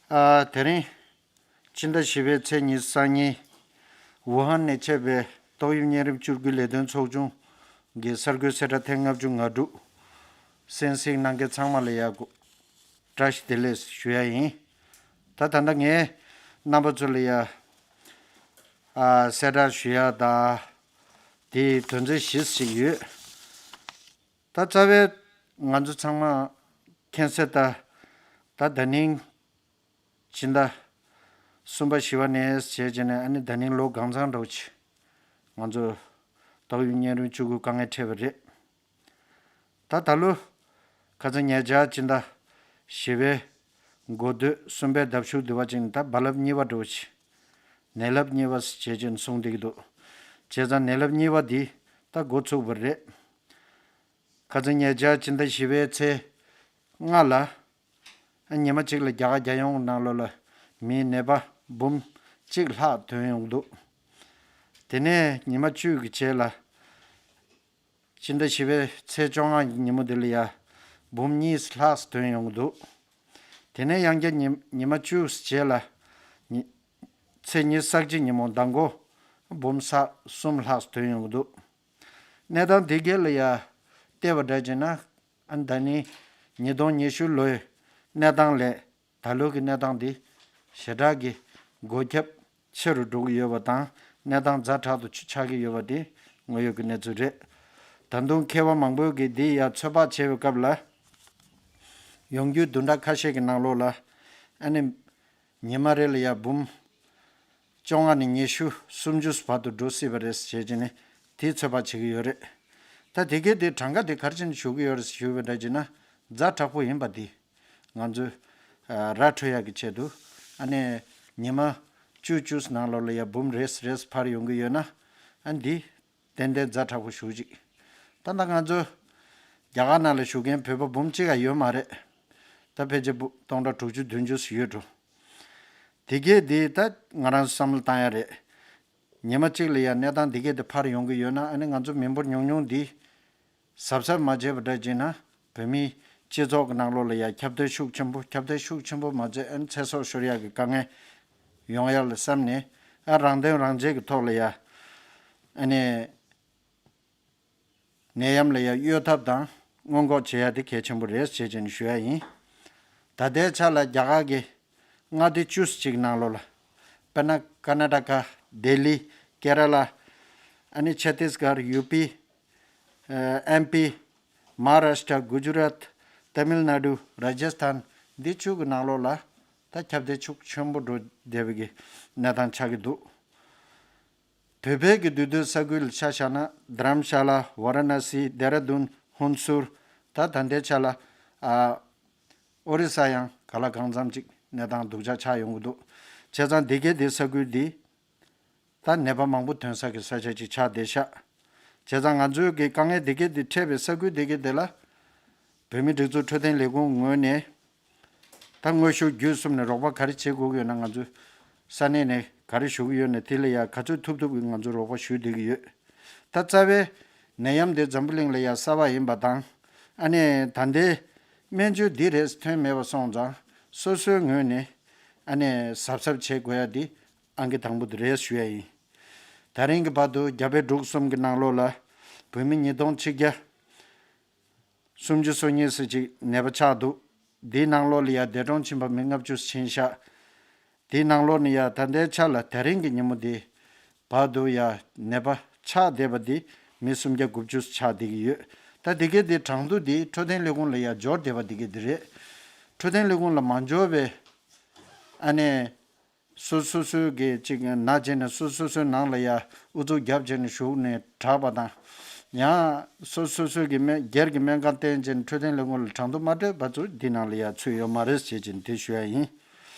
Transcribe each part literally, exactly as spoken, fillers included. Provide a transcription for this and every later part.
ཨ། དེ་རིང་སྤྱི་ཟླ་བཞི་པའི་ཚེས་ཉི་ཤུ་རྩ་གཉིས། ཝུ་ཧན་ནས་ཆད་པའི་ཏོག་དབྱིབས་གཉན་རིམས་བཅུ་དགུའི་ལས་དོན་ཚོགས་ཆུང་གི་གསར་འགོད་གསལ་བསྒྲགས་ཐེངས་ལྔ་བཅུ་ང་དྲུག་གསན་གཟིགས་གནང་མཁན་ཚང་མ་ལ་ཡ་བཀྲ་ཤིས་བདེ་ལེགས་ཞུ་ཡ་ཡིན། ད་ད་ལྟ་ངས་རྣམ་པ་ཚོ་ལ་ཡ་ཨ་གསལ་བསྒྲགས་ཞུ་ཡ་ད་དེའི་དོན་ཚན་བཞི་ཞིག་ཡོད། ད་རྩ་བའི་ང་ཚོ་ཚང་མ་མཁྱེན་གསལ་ལྟར། ད་ད་ནིང་སྤྱི་ཟླ་གསུམ་པ་བཞི་པ་ནས་བྱས་བྱས་ནས་ཨ་ནི་ད་ནིང་ལོ་གང་ཚང་འདྲ་བོ་ཅིག་ང་ཚོ་ཏོག་དབྱིབས་གཉན་རིམས་བཅུ་དགུ་དཀའ་ངལ་འཕྲད་པ་རེད། ད་ད་ལོ་ཁ་སང་ཉེ་ཆར་སྤྱི་ཟླ་བཞི་པའི་འགོ་སྟོད་གསུམ་པའི་ཟླ་མཇུག་དེ་བ་ཅིག་ད་རྦ་རླབས་གཉིས་པ་འདྲ་བོ་ཅིག་ནད་རླབས་གཉིས་པ་ཞེས་བྱས་ནས་གསུངས་བསྡད་ཀྱི་འདུག་བྱས་ཙང་ནད་རླབས་གཉིས་པ་འདི་ད་འགོ་ཚུགས་པ་རེད། ཁ་སང་ཉེ་ཆར་སྤྱི་ཟླ་བཞི་པའི་ཚེས་ལྔ་ལ། ཉི་མ་གཅིག་ལ་རྒྱ་གར་རྒྱལ་ཡོངས་ནང་ལོགས་ལ་མིའི་ནད་པ་འབུམ་གཅིག་ལྷག་ཐོན་ཡོང་གི་འདུག་དེ་ནས་ཉི་མ་བཅུ་གི་རྗེས་ལ། སྤྱི་ཟླ་བཞི་པའི་ཚེས་བཅོ་ལྔ་ཉིན་མོ་འདི་ལ་ཡ་འབུམ་གཉིས་ལྷག་ཐོན་ཡོང་གི་འདུག་དེ་ནས་ཡང་བསྐྱར་ཉི་ཉི་མ་བཅུ་རྗེས་ལ། ཉི་ཚེས་ཉི་ཤུ་རྩ་གཅིག་ཉིན་མོ་མདང་དགོང་འབུམ་ཚེག་གསུམ་ལྷག་ཐོན་ཡོང་གི་འདུག་གནས་སྟངས་དེ་གས་ལ་ཡ་བལྟས་པ་འདྲ་བྱས་ན། ཨ་ནི་ད་ནི་ཉིས་སྟོང་ཉི་ཤུ་ལོའི་གནས་སྟངས་ལས་ད་ལོའི་གི་གནས་སྟངས་འདི་ཞེ་དྲག་གི་འགོས་ཁྱབ་ཆེ་རུ་འགྲོ་གི་ཡོད་པ་དང་། གནས་སྟངས་ཛ་དྲག་ཏུ་ཆགས་ཀྱི་ཡོད་པ་དེ་དངོས་ཡོད་ཀྱི་གནས་ཚུལ་རེད། ད་དུང་མཁས་པ་མང་པོས་ཀྱིས་འདི་ཡར་ཚོད་དཔག་བྱེད་པའི་སྐབས་ལ། ཡོང་རྒྱུའི་བདུན་ཕྲག་ཁ་ཤས་ཀྱི་ནང་ལོགས་ལ་ཨ་ནི་ཉི་མ་རེ་ལ་ཡ་འབུམ་བཅོ་ལྔ་ནས་ཉི་ཤུ་སུམ་ཅུ་བར་དུ་འགྲོ་སྲིད་པ་རེད་ཟེར་བྱས་ནས་དེའི་ཚོད་དཔག་བྱེད་ཀྱི་ཡོད་རེད། ད་དེ་གས་དེ་གྲངས་ཀ་དེ་ག་རེ་བྱས་ནས་ཞུ་གི་ཡོད་རེད་ཞུས་པ་འདྲ་བྱས་ན། ཛ་དྲག་པོ་ཡིན་པ་འདི་ང་ཚོས་ཨ་ར་འཕྲོད་ཡག་གི་ཆེད་དུ། ཨ་ནི་ཉི་མ་བཅུ་བཅུ་ནང་ལོགས་ལ་ཡ་འབུམ་རེ་རེ་འཕར་ཡོང་གི་ཡོད་ན། ཨ་འདི་ཏན་ཏན་ཛ་དྲག་པོ་ཞེ་ཅིག་ད་ལྟ་ང་ཚོ་རྒྱ་གར་ནང་ལ་བཞུགས་མཁན་བོད་པ་འབུམ་གཅིག་ཡང་ཡོད་མ་རེད། ད་ཕལ་ཆེར་སྟོང་ཕྲག་དྲུག་ཅུ་བདུན་ཅུ་ཞིག་ཡོད་འགྲོ། དེ་གས་དེ་ད་ང་རང་བསམ་བློ་བཏང་ཡ་རེད། ཉི་མ་གཅིག་ལ་ཡ་གནས་སྟངས་དེ་གས་དེ་འཕར་ཡོང་གི་ཡོད་ན། ཨ་ནི་ང་ཚོ་མི་འབོར་ཉུང་ཉུང་འདི་གཟབ་གཟབ་མ་བྱས་པ་འདྲ་བྱས་ན། བོད་མིའི་སྤྱི་ཚོགས་ཀྱི་ནང་ལོགས་ལ་ཡ་ཁྱབ་གདལ་ཤུགས་ཆེན་པོ་ཁྱབ་གདལ་ཤུགས་ཆེན་པོ་མ་བྱས། ཨ་ནི་ཚེ་སྲོག་ཤོར་ཡག་གི་དཀའ་ངལ་ཡོང་ཡག་ལ་བསམ་ནས། ཨ་རང་དོན་རང་གཅེས་ཀྱི་ཐོག་ལ་ཡ་ཨ་ནི་ནད་ཡམས་ལ་ཡ་གཡོལ་ཐབས་དང་སྔོན་འགོག་བྱེད་ཡ་དེ་གལ་ཆེན་པོ་རེད་ཅེས་བྱས་ནས་ཞུ་ཡ་ཡིན། ད་ལྟའི་ཆ་ལ་རྒྱ་གར་གྱི་མངའ་སྡེ་བཅུ་གཅིག་ནང་ལོགས་ལ། དཔེར་ན་ཀར་ན་ཊ་ཀ། ལྡི་ལི། ཀེ་ར་ལ། ཨ་ནི་ཆ་ཏིས་གར། ཡུ་པི། ཨེམ་པི། མ་ཧཱ་རཱ་ཤི་ཏྲ། གུ་ཇུ་རཱཏ། ཏ་མིལ་ནཱ་ཌུ། རཱ་ཇ་སི་ཐན། འདི་བཅུ་གི་ནང་ལོགས་ལ་ད་ཁྱབ་གདལ་ཤུགས་ཆེན་པོ་འགྲོ་བསྡད་པའི་གི་གནས་སྟངས་ཆགས་ཀྱི་འདུག་བོད་པའི་གི་འདུས་སྡོད་ས་ཁུལ་ལ་ཆ་བཞག་ན། རྡ་རམ་ཤ་ལ། ཝ་ར་ཎ་སི། ལྡེ་ར་ལྡུན། ཧུན་སུར། ད་ད་ལྟའི་ཆ་ལ་ཨ་ཨོ་རི་ས་ཡང་ག་ལ་གང་འཚམ་ཅིག་གནས་སྟངས་སྡུག་ཅག་ཆགས་ཡོང་གི་འདུག་བྱས་ཙང་འདི་གའི་འདི་ས་ཁུལ་འདི་ད་ནད་པ་མང་པོ་ཐོན་ས་གི་ས་ཆ་ཅིག་ཆགས་བསྡད་ཤག་བྱས་ཙང་ང་ཚོའི་གི་དཀའ་ངལ་འདི་གའི་འདི་འཕྲད་པའི་ས་ཁུལ་འདི་གའི་འདི་ལ་བོད་མིའི་སྒྲིག་འཛུགས་འཕྲོད་བསྟེན་ལས་ཁུངས་ངོས་ནས་ད་དངོས་ཤུགས་བརྒྱུད་གསུམ་ནས་རོགས་པ་ག་རེ་བྱེད་དགོས་ཀྱི་ཡོད་ན། ང་ཚོས་ས་གནས་ནས་ག་རེ་ཞུ་གི་ཡོད་ན། དེ་ལ་ཡ་ག་ཚོད་ཐུབ་ཐུབ་ཀྱིས་ང་ཚོས་རོགས་པ་ཞུ་བསྡད་ཀྱི་ཡོད། ད་རྩ་བའི་ནད་ཡམས་འདི་འཛམ་བུ་གླིང་ལ་ཡ་གསར་པ་ཡིན་པ་དང་། ཨ་ནི་ད་ལྟའི་སྨན་བཅོས་འདི་རེས་ཐོན་མེད་པ་སོང་ཙང་། སོ་སོའི་ངོས་ནས་ཨ་ནི་གཟབ་གཟབ་བྱེད་དགོས་ཡ་འདི་ཨང་ཀི་དང་པོ་དེ་རེད་ཞུ་ཡ་ཡིན། ད་རིང་གི་བར་དུ་རྒྱ་བལ་འབྲུག་གསུམ་གྱི་ནང་ལོགས་ལ་བོད་མི་ཉིས་སྟོང་ཆིག་བརྒྱ་སུམ་ཅུ་སོ་གཉིས་ཙམ་ཅིག་ནད་པ་ཆགས་འདུག་འདིའི་ནང་ལོགས་ལ་ཡ་འདས་གྲོངས་ཕྱིན་པ་མི་ལྔ་བཅུ་ཕྱིན་ཤག་དེའི་ནང་ལོགས་ནས་ཡ་ད་ལྟའི་ཆ་ལ་དེ་རིང་གི་ཉིན་མོ་འདི་བར་དུ་ཡ་ནད་པ་ཆགས་བསྡད་པ་འདི་མི་སུམ་བརྒྱ་དགུ་བཅུ་ཆགས་བསྡད་ཀྱི་ཡོད། ད་འདི་གའི་འདི་གྲངས་ཐོ་འདི་འཕྲོད་བསྟེན་ལས་ཁུངས་ལ་ཡ་འབྱོར་བསྡད་པ་འདི་གའི་འདི་རེད། འཕྲོད་བསྟེན་ལས་ཁུངས་ལ་མ་འབྱོར་བའི་ཨ་ནི་སོ་སོ་སོའི་གི་ཅིག་ན་བྱས་ནས་སོ་སོ་སོའི་ནང་ལ་ཡ་ཨུ་ཚུགས་རྒྱབ་བྱས་ནས་བཞུགས་ནས་དྲག་པ་དང་། ཡང་སོ་སོ་སོའི་གི་སྨན་སྒེར་གྱི་སྨན་ཁང་བསྟེན་བྱས་ནས་འཕྲོད་བསྟེན་ལས་ཁུངས་ལ་གྲངས་ཐོ་མ་སྤྲད་པ་ཚོ་འདི་ནང་ལ་ཡ་ཚུད་ཡོད་མ་རེད་ཅེས་བྱས་ནས་དེ་ཞུ་ཡ་ཡིན།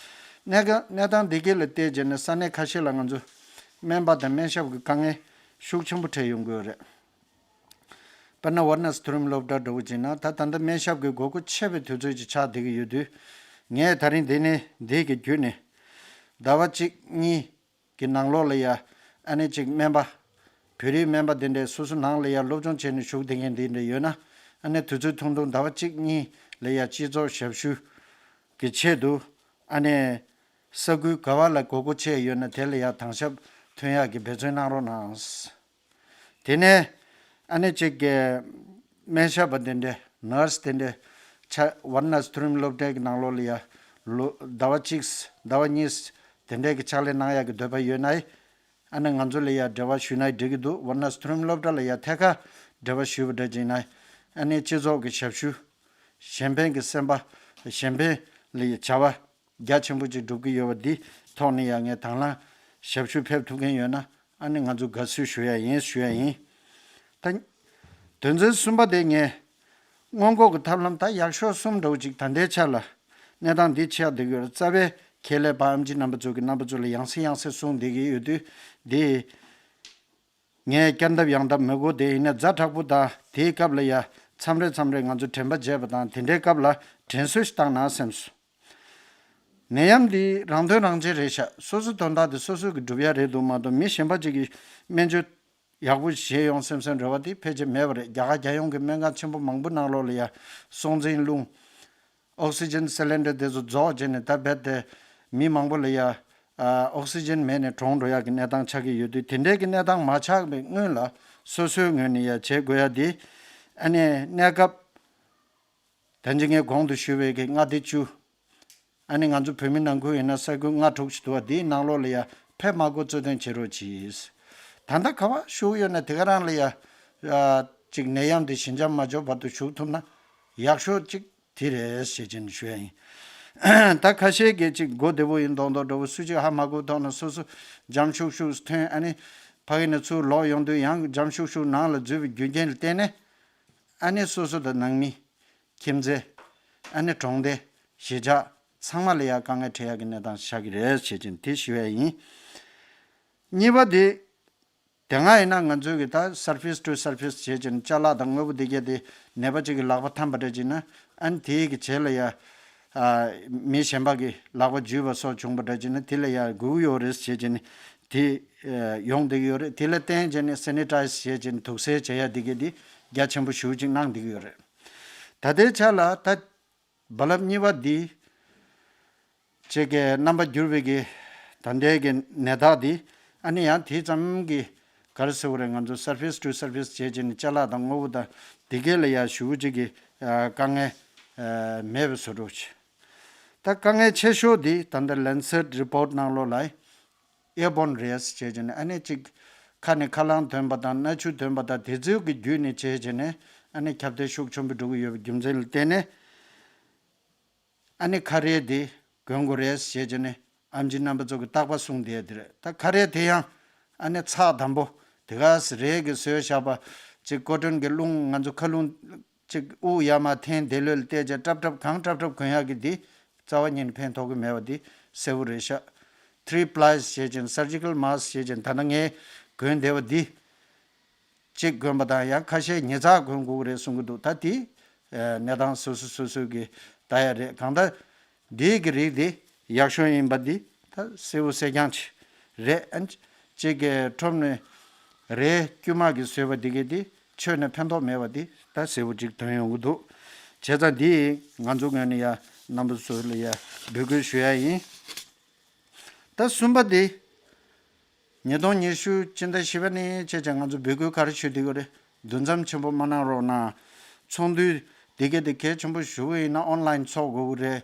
གནས་ག་གནས་སྟངས་འདི་གའི་ལ་བལྟས་བྱས་ནས་ས་གནས་ཁ་ཤས་ལ་ང་ཚོ་སྨན་པ་དང་སྨན་ཞབས་ཀྱི་དཀའ་ངལ་ཤུགས་ཆེན་པོ་འཕྲད་ཡོང་གི་ཡོད་རེད། དཔེར་ན་ཝཱ་ར་ཎ་སི་མཐོ་རིམ་སློབ་གྲྭ་འདྲ་བོ་བྱས་ན། ད་ད་ལྟ་སྨན་ཞབས་ཀྱི་དགོས་མཁོ་ཆེ་བའི་དུས་ཚོད་ཅིག་ཆགས་བསྡད་ཀྱི་ཡོད་དུས། ངས་ད་རིང་འདི་ནས་འདི་གི་བརྒྱུད་ནས་ཟླ་བ་གཅིག་གཉིས་ཀྱི་ནང་ལོགས་ལ་ཡ་ཨ་ནི་ཅིག་སྨན་པ། བོད་རིགས་སྨན་པ་འདི་འདྲས་སོ་སོ་ནང་ལ་ཡ་སློབ་སྦྱོང་བྱས་ནས་བཞུགས་བསྡད་མཁན་འདི་འདྲས་ཡོད་ན། ཨ་ནི་དུས་ཚོད་ཐུང་ཐུང་ཟླ་བ་གཅིག་གཉིས་ལ་ཡ་སྤྱི་ཚོགས་ཞབས་ཞུ་གི་ཆེད་དུ་ ཨ་ནི་ས་ཁུལ་ག་བ་ལ་དགོས་མཁོ་ཆེ་ཡོད་ན་དེ་ལ་ཡ་དྭངས་ཞབས་ཐོན་ཡག་གི་འབད་བརྩོན་གནང་རོགས་གནང་། དེ་ནས་ཨ་ནི་གཅིག་གི་སྨན་ཞབས་པ་དེ་འདྲས་ནར་སི་དེ་འདྲས་ཆ་ཝར་ན་སི་ཐུ་རིམ་སློབ་གྲྭའི་གི་ནང་ལོགས་ལ་ཡ་ལོ་ཟླ་བ་གཅིག་ཟླ་བ་གཉིས་དེ་འདྲས་ཀྱི་ཕྱག་ལས་གནང་ཡག་གི་འདོད་པ་ཡོད་ན། ཨ་ནི་ང་ཚོ་ལ་ཡ་འབྲེལ་བ་ཞུས་ན་འགྲིག་གི་འདུག་ཝར་ན་སི་ཐུ་རིམ་སློབ་གྲྭ་ལ་ཡ་ཐད་ཀར་འབྲེལ་བ་ཞུས་པ་འདྲ་ཅིག་ན། ཨ་ནི་སྤྱི་ཚོགས་ཀྱི་ཞབས་ཞུ་གཞན་ཕན་གྱི་སེམས་པ་གཞན་ཕན་ལ་ཡ་བྱ་བ་རྒྱ་ཆེན་པོ་ཅིག་སྒྲུབ་ཀྱི་ཡོད་པ་འདི་ཐོག་ནས་ཡ་ངས་དང་བླངས་ཞབས་ཞུ་ཕེབས་ཐུབ་མཁན་ཡོད་ན། ཨ་ནི་ང་ཚོ་དགའ་བསུ་ཞུ་ཡ་ཡིན་ཞུ་ཡ་ཡིན། ད་དོན་ཚན་གསུམ་པ་དེ་ངས་སྔོན་འགོག་གི་ཐབས་ལམ་ད་ཡག་ཤོས་གསུམ་འདྲ་བོ་ཅིག་ད་ལྟའི་ཆ་ལ་གནས་སྟངས་འདི་ཆགས་བསྡད་ཀྱི་ཡོད་རེད། རྩ་བའི་ཁས་ལེན་པ་ཨེམ་ཆི་རྣམ་པ་ཚོ་གི་རྣམ་པ་ཚོ་ལ་ཡང་སེ་ཡང་སེ་གསུངས་བསྡད་ཀྱི་ཡོད་དུས་འདི་ངས་བསྐྱར་ལྡབ་ཡང་ལྡབ་མི་དགོས། དེ་ཡིན་ན་ཛ་དྲག་པོ་དང་དེའི་སྐབས་ལ་ཡ་མཚམས་རེ་མཚམས་རེ་ང་ཚོ་དྲན་པ་བརྗེད་པ་དང་དེ་འདྲའི་སྐབས་ལ་དྲན་གསོ་ཞིག་བཏང་ན་སེམས་སོ། ནད་ཡམས་འདི་རང་དོན་རང་གཅེས་རེད་ཤག་སོ་སོའི་དོན་དག་དེ་སོ་སོས་ཀྱི་སྒྲུབ་ཡ་རེད་འདུག་མ་གཏོགས་མི་གཞན་པ་ཅིག་གིས་སྨན་བཅོས་ཡག་པོ་བྱེད་ཡོང་སེམས་སེམས་རེ་བ་དེ་ཕལ་ཆེར་མེད་པ་རེད། རྒྱ་གར་རྒྱལ་ཡོངས་ཀྱི་སྨན་ཁང་ཆེན་པོ་མང་པོ་ནང་ལོགས་ལ་ཡ་སྲོག་འཛིན་རླུང་ཨོག་སི་ཇན་སི་ལིན་ཌར་དེ་ཚོ་རྫོགས་བྱས་ནས་ད་རྦད་དེ་མི་མང་པོ་ལ་ཡ་ཨོག་སི་ཇན་མེད་ནས་གྲོངས་འགྲོ་ཡག་གི་གནས་སྟངས་ཆགས་ཀྱི་ཡོད་དུས་དེ་འདྲའི་གི་གནས་སྟངས་མ་ཆགས་པའི་སྔོན་ལ་སོ་སོའི་ངོས་ནས་ཡ་བྱེད་དགོས་ཡ་དེ་ཨ་ནི་གནས་སྐབས་ད་གིན་ངས་གོང་དུ་ཞུས་པའི་གི་མངའ་སྡེ་བཅུ། ཨ་ནི་ང་ཚོ་བོད་མི་ནང་ཁུལ་ཡིན་ན་ས་ཁུལ་ལྔ་དྲུག་ཅིག་འདུག་བ། དེའི་ནང་ལོགས་ལ་ཡ་ཕེབས་མ་དགོས་གཙོ་འདོན་བྱེད་རོགས་གྱིས། ད་ལྟ་ག་བ་བཞུགས་ཡོད་ན་དེ་ག་རང་ལ་ཡ་ཨ་ཅིག་ནད་ཡམས་དེ་ཞི་འཇམ་མ་འཇོག་བར་དུ་བཞུགས་ཐུབ་ན་ཡག་ཤོས་ཅིག་དེ་རེད་ཞེས་བྱས་ནས་ཞུ་ཡ་ཡིན། ད་ཁ་ཤས་ཀྱིས་ཅིག་མགོ་བདེ་པོ་ཡིན་མདོག་མདོག་འདྲ་བོ་སུ་གཅིག་ཧ་མ་གོ་ཐོག་ན་སོ་སོ་འཇམ་ཤུགས་ཤུགས་ཐོན། ཨ་ནི་ཕ་གི་ནས་ཚུར་ལོག་ཡོང་དུས་ཡང་འཇམ་ཤུགས་ཤུགས་ནང་ལ་འཛུལ་བའི་རྒྱུ་རྐྱེན་ལ་བརྟེན་ནས་ཨ་ནི་སོ་སོ་དང་ནང་མི། ཁྱིམ་མཚེས། ཨ་ནི་གྲོང་སྡེ། གཞིས་ཆགས་ཚང་མ་ལ་ཡང་དཀའ་ངལ་འཕྲད་ཡག་གི་གནས་སྟངས་ཆགས་ཀྱི་རེད་ཞེས་ཀྱིན་དེ་ཞུ་ཡ་ཡིན། གཉིས་པ་དེ། དེ་སྔ་ཡིན་ན་ང་ཚོས་གི་ད་surface to surface་བྱས་ཀྱིན་ཅ་ལག་དང་དངོས་པོ་དེ་གས་དེ་ནད་པ་གཅིག་གི་ལག་པ་འཐམས་པ་འདྲ་ཅིག་ན་ཨ་ནི་དེའི་གི་རྗེས་ལ་ཡ། ཨ། མི་གཞན་པ་གི་ལག་པ་འཇུས་པ་སོགས་བྱུང་བ་འདྲ་ཅིག་ན་དེ་ལ་ཡ་སྒུག་ཡོད་རེད་ཞེས་ཀྱིན་དེ། ཨ། ཡོང་བསྡད་ཀྱི་ཡོད་རེད། དེ་ལ་བརྟེན་བྱས་ནས་sanitize་བྱས་ཀྱིན་དུག་སེལ་བྱེད་ཡ་དེ་གས་དེ་རྒྱ་ཆེན་པོ་ཞེ་པོ་ཅིག་གནང་བསྡད་ཀྱི་ཡོད་རེད། ད་ལྟའི་ཆ་ལ་ད་རྦ་རླབས་གཉིས་པ་འདི་ཅིག་གི་རྣམ་པ་འགྱུར་བའི་གི་ད་ལྟའི་གི་ནད་རྟགས་འདི་ཨ་ནི་ཡང་དེ་ཙམ་གི་ག་རེ་ཟེར་དགོས་རེད། ང་ཚོ་surface to surface་བྱས་བྱས་ནས་ཅ་ལག་དང་དངོས་པོ་དང་དེ་གས་ལ་ཡ་ཞེ་པོ་ཅིག་གི་ཨ་དཀའ་ངལ་ཨ་མེད་པའི་བཟོ་འདྲ་ཅིག་ད་དཀའ་ངལ་ཆེ་ཤོས་འདི་ད་ལྟ་Lancet report་ནང་ལོགས་ལ། airborne་རེད་ཟེར་བྱས་ནས་ཨ་ནི་གཅིག་ཁ་ནས་ཁ་རླངས་ཐོན་པ་དང་སྣ་ཆུ་ཐོན་པ་དང་དེ་ཚོའི་གི་བརྒྱུད་ནས་བྱས་བྱས་ནས་ཨ་ནི་ཁྱབ་གདལ་ཤུགས་ཆེན་པོ་འགྲོ་གི་ཡོད་པའི་རྒྱུ་མཚན་ལ་བརྟེན་ནས་ཨ་ནི་ཁ་རས་དེ་གོན་དགོས་རེད་ཟེར་བྱས་ནས་ཨེམ་ཆི་རྣམ་པ་ཚོ་གི་རྟག་པར་གསུངས་བསྡད་དེ་རེད། ད་ཁ་རས་དེ་ཡང་ཨ་ནི་ཚགས་དམ་པོ་དེ་ག་ཟེ་རེད་གི་བཟོས་བཞག་པ་ཅིག་ཀོ་ཊོན་གི་རླུང་ང་ཚོ་མཁའ་རླུང་ཅིག་དབུགས་ཡར་མར་འཐེན་བདེ་ལོས་ལ་བལྟས་བྱས་ཀྲབ་ཀྲབ་གང་ཀྲབ་ཀྲབ་གོན་ཡག་གི་འདི་རྩ་བ་ཉིད་ནས་ཕན་ཐོགས་ཀྱི་མེད་པ་འདི་གསལ་པོ་རེད་ཤག three ply་བྱས་ཅིང་surgical mask་བྱས་ཅིང་ད་ལྟ་ངས་གོན་བསྡད་པ་འདི་གཅིག་གོན་པ་དང་ཡང་ཁ་ཤས་ཉིས་བརྩེགས་གོན་དགོས་ཀྱི་རེད་གསུང་གི་འདུག་ད་འདི་གནས་སྟངས་སོ་སོ་སོ་སོའི་གི་ལྟ་ཡ་རེད། གང་ལྟར་འདིའི་གི་རིགས་འདི་ཡག་ཤོས་ཡིན་པ་འདི་ད་གསལ་པོ་གསལ་རྐྱང་ཅིག་རེད། ཨ་ནི་གཅིག་གི་ཁྲོམ་ནས་རས་དཀྱུས་མ་གི་བཟོས་པ་འདི་གས་འདི་ཆོས་ནས་ཕན་ཐོགས་མེད་པ་འདི་ད་གསལ་པོ་ཅིག་ཐོན་ཡོང་གི་འདུག་བྱས་ཙང་འདི་ང་ཚོ་ངོས་ནས་ཡ་རྣམ་པ་ཚོ་ལ་ཡ་འབོད་སྐུལ་ཞུ་ཡ་ཡིན། ད་གསུམ་པ་འདི། ཉིས་སྟོང་ཉི་ཤུ་སྤྱི་ཟླ་བཞི་པ་ནས་བྱས་ཙང་ང་ཚོ་འབོད་སྐུལ་ག་རེ་ཞུ་བསྡད་ཀྱི་རེད། འདུ་འཛོམས་ཆེན་པོ་མ་གནང་རོགས་གནང་། ཚོགས་འདུ་འདི་གས་དེ་གལ་ཆེན་པོ་ཞེ་པོ་ཡིན་ན་ཨོན་ལན་ཚོགས་དགོས་ཀྱི་རེད།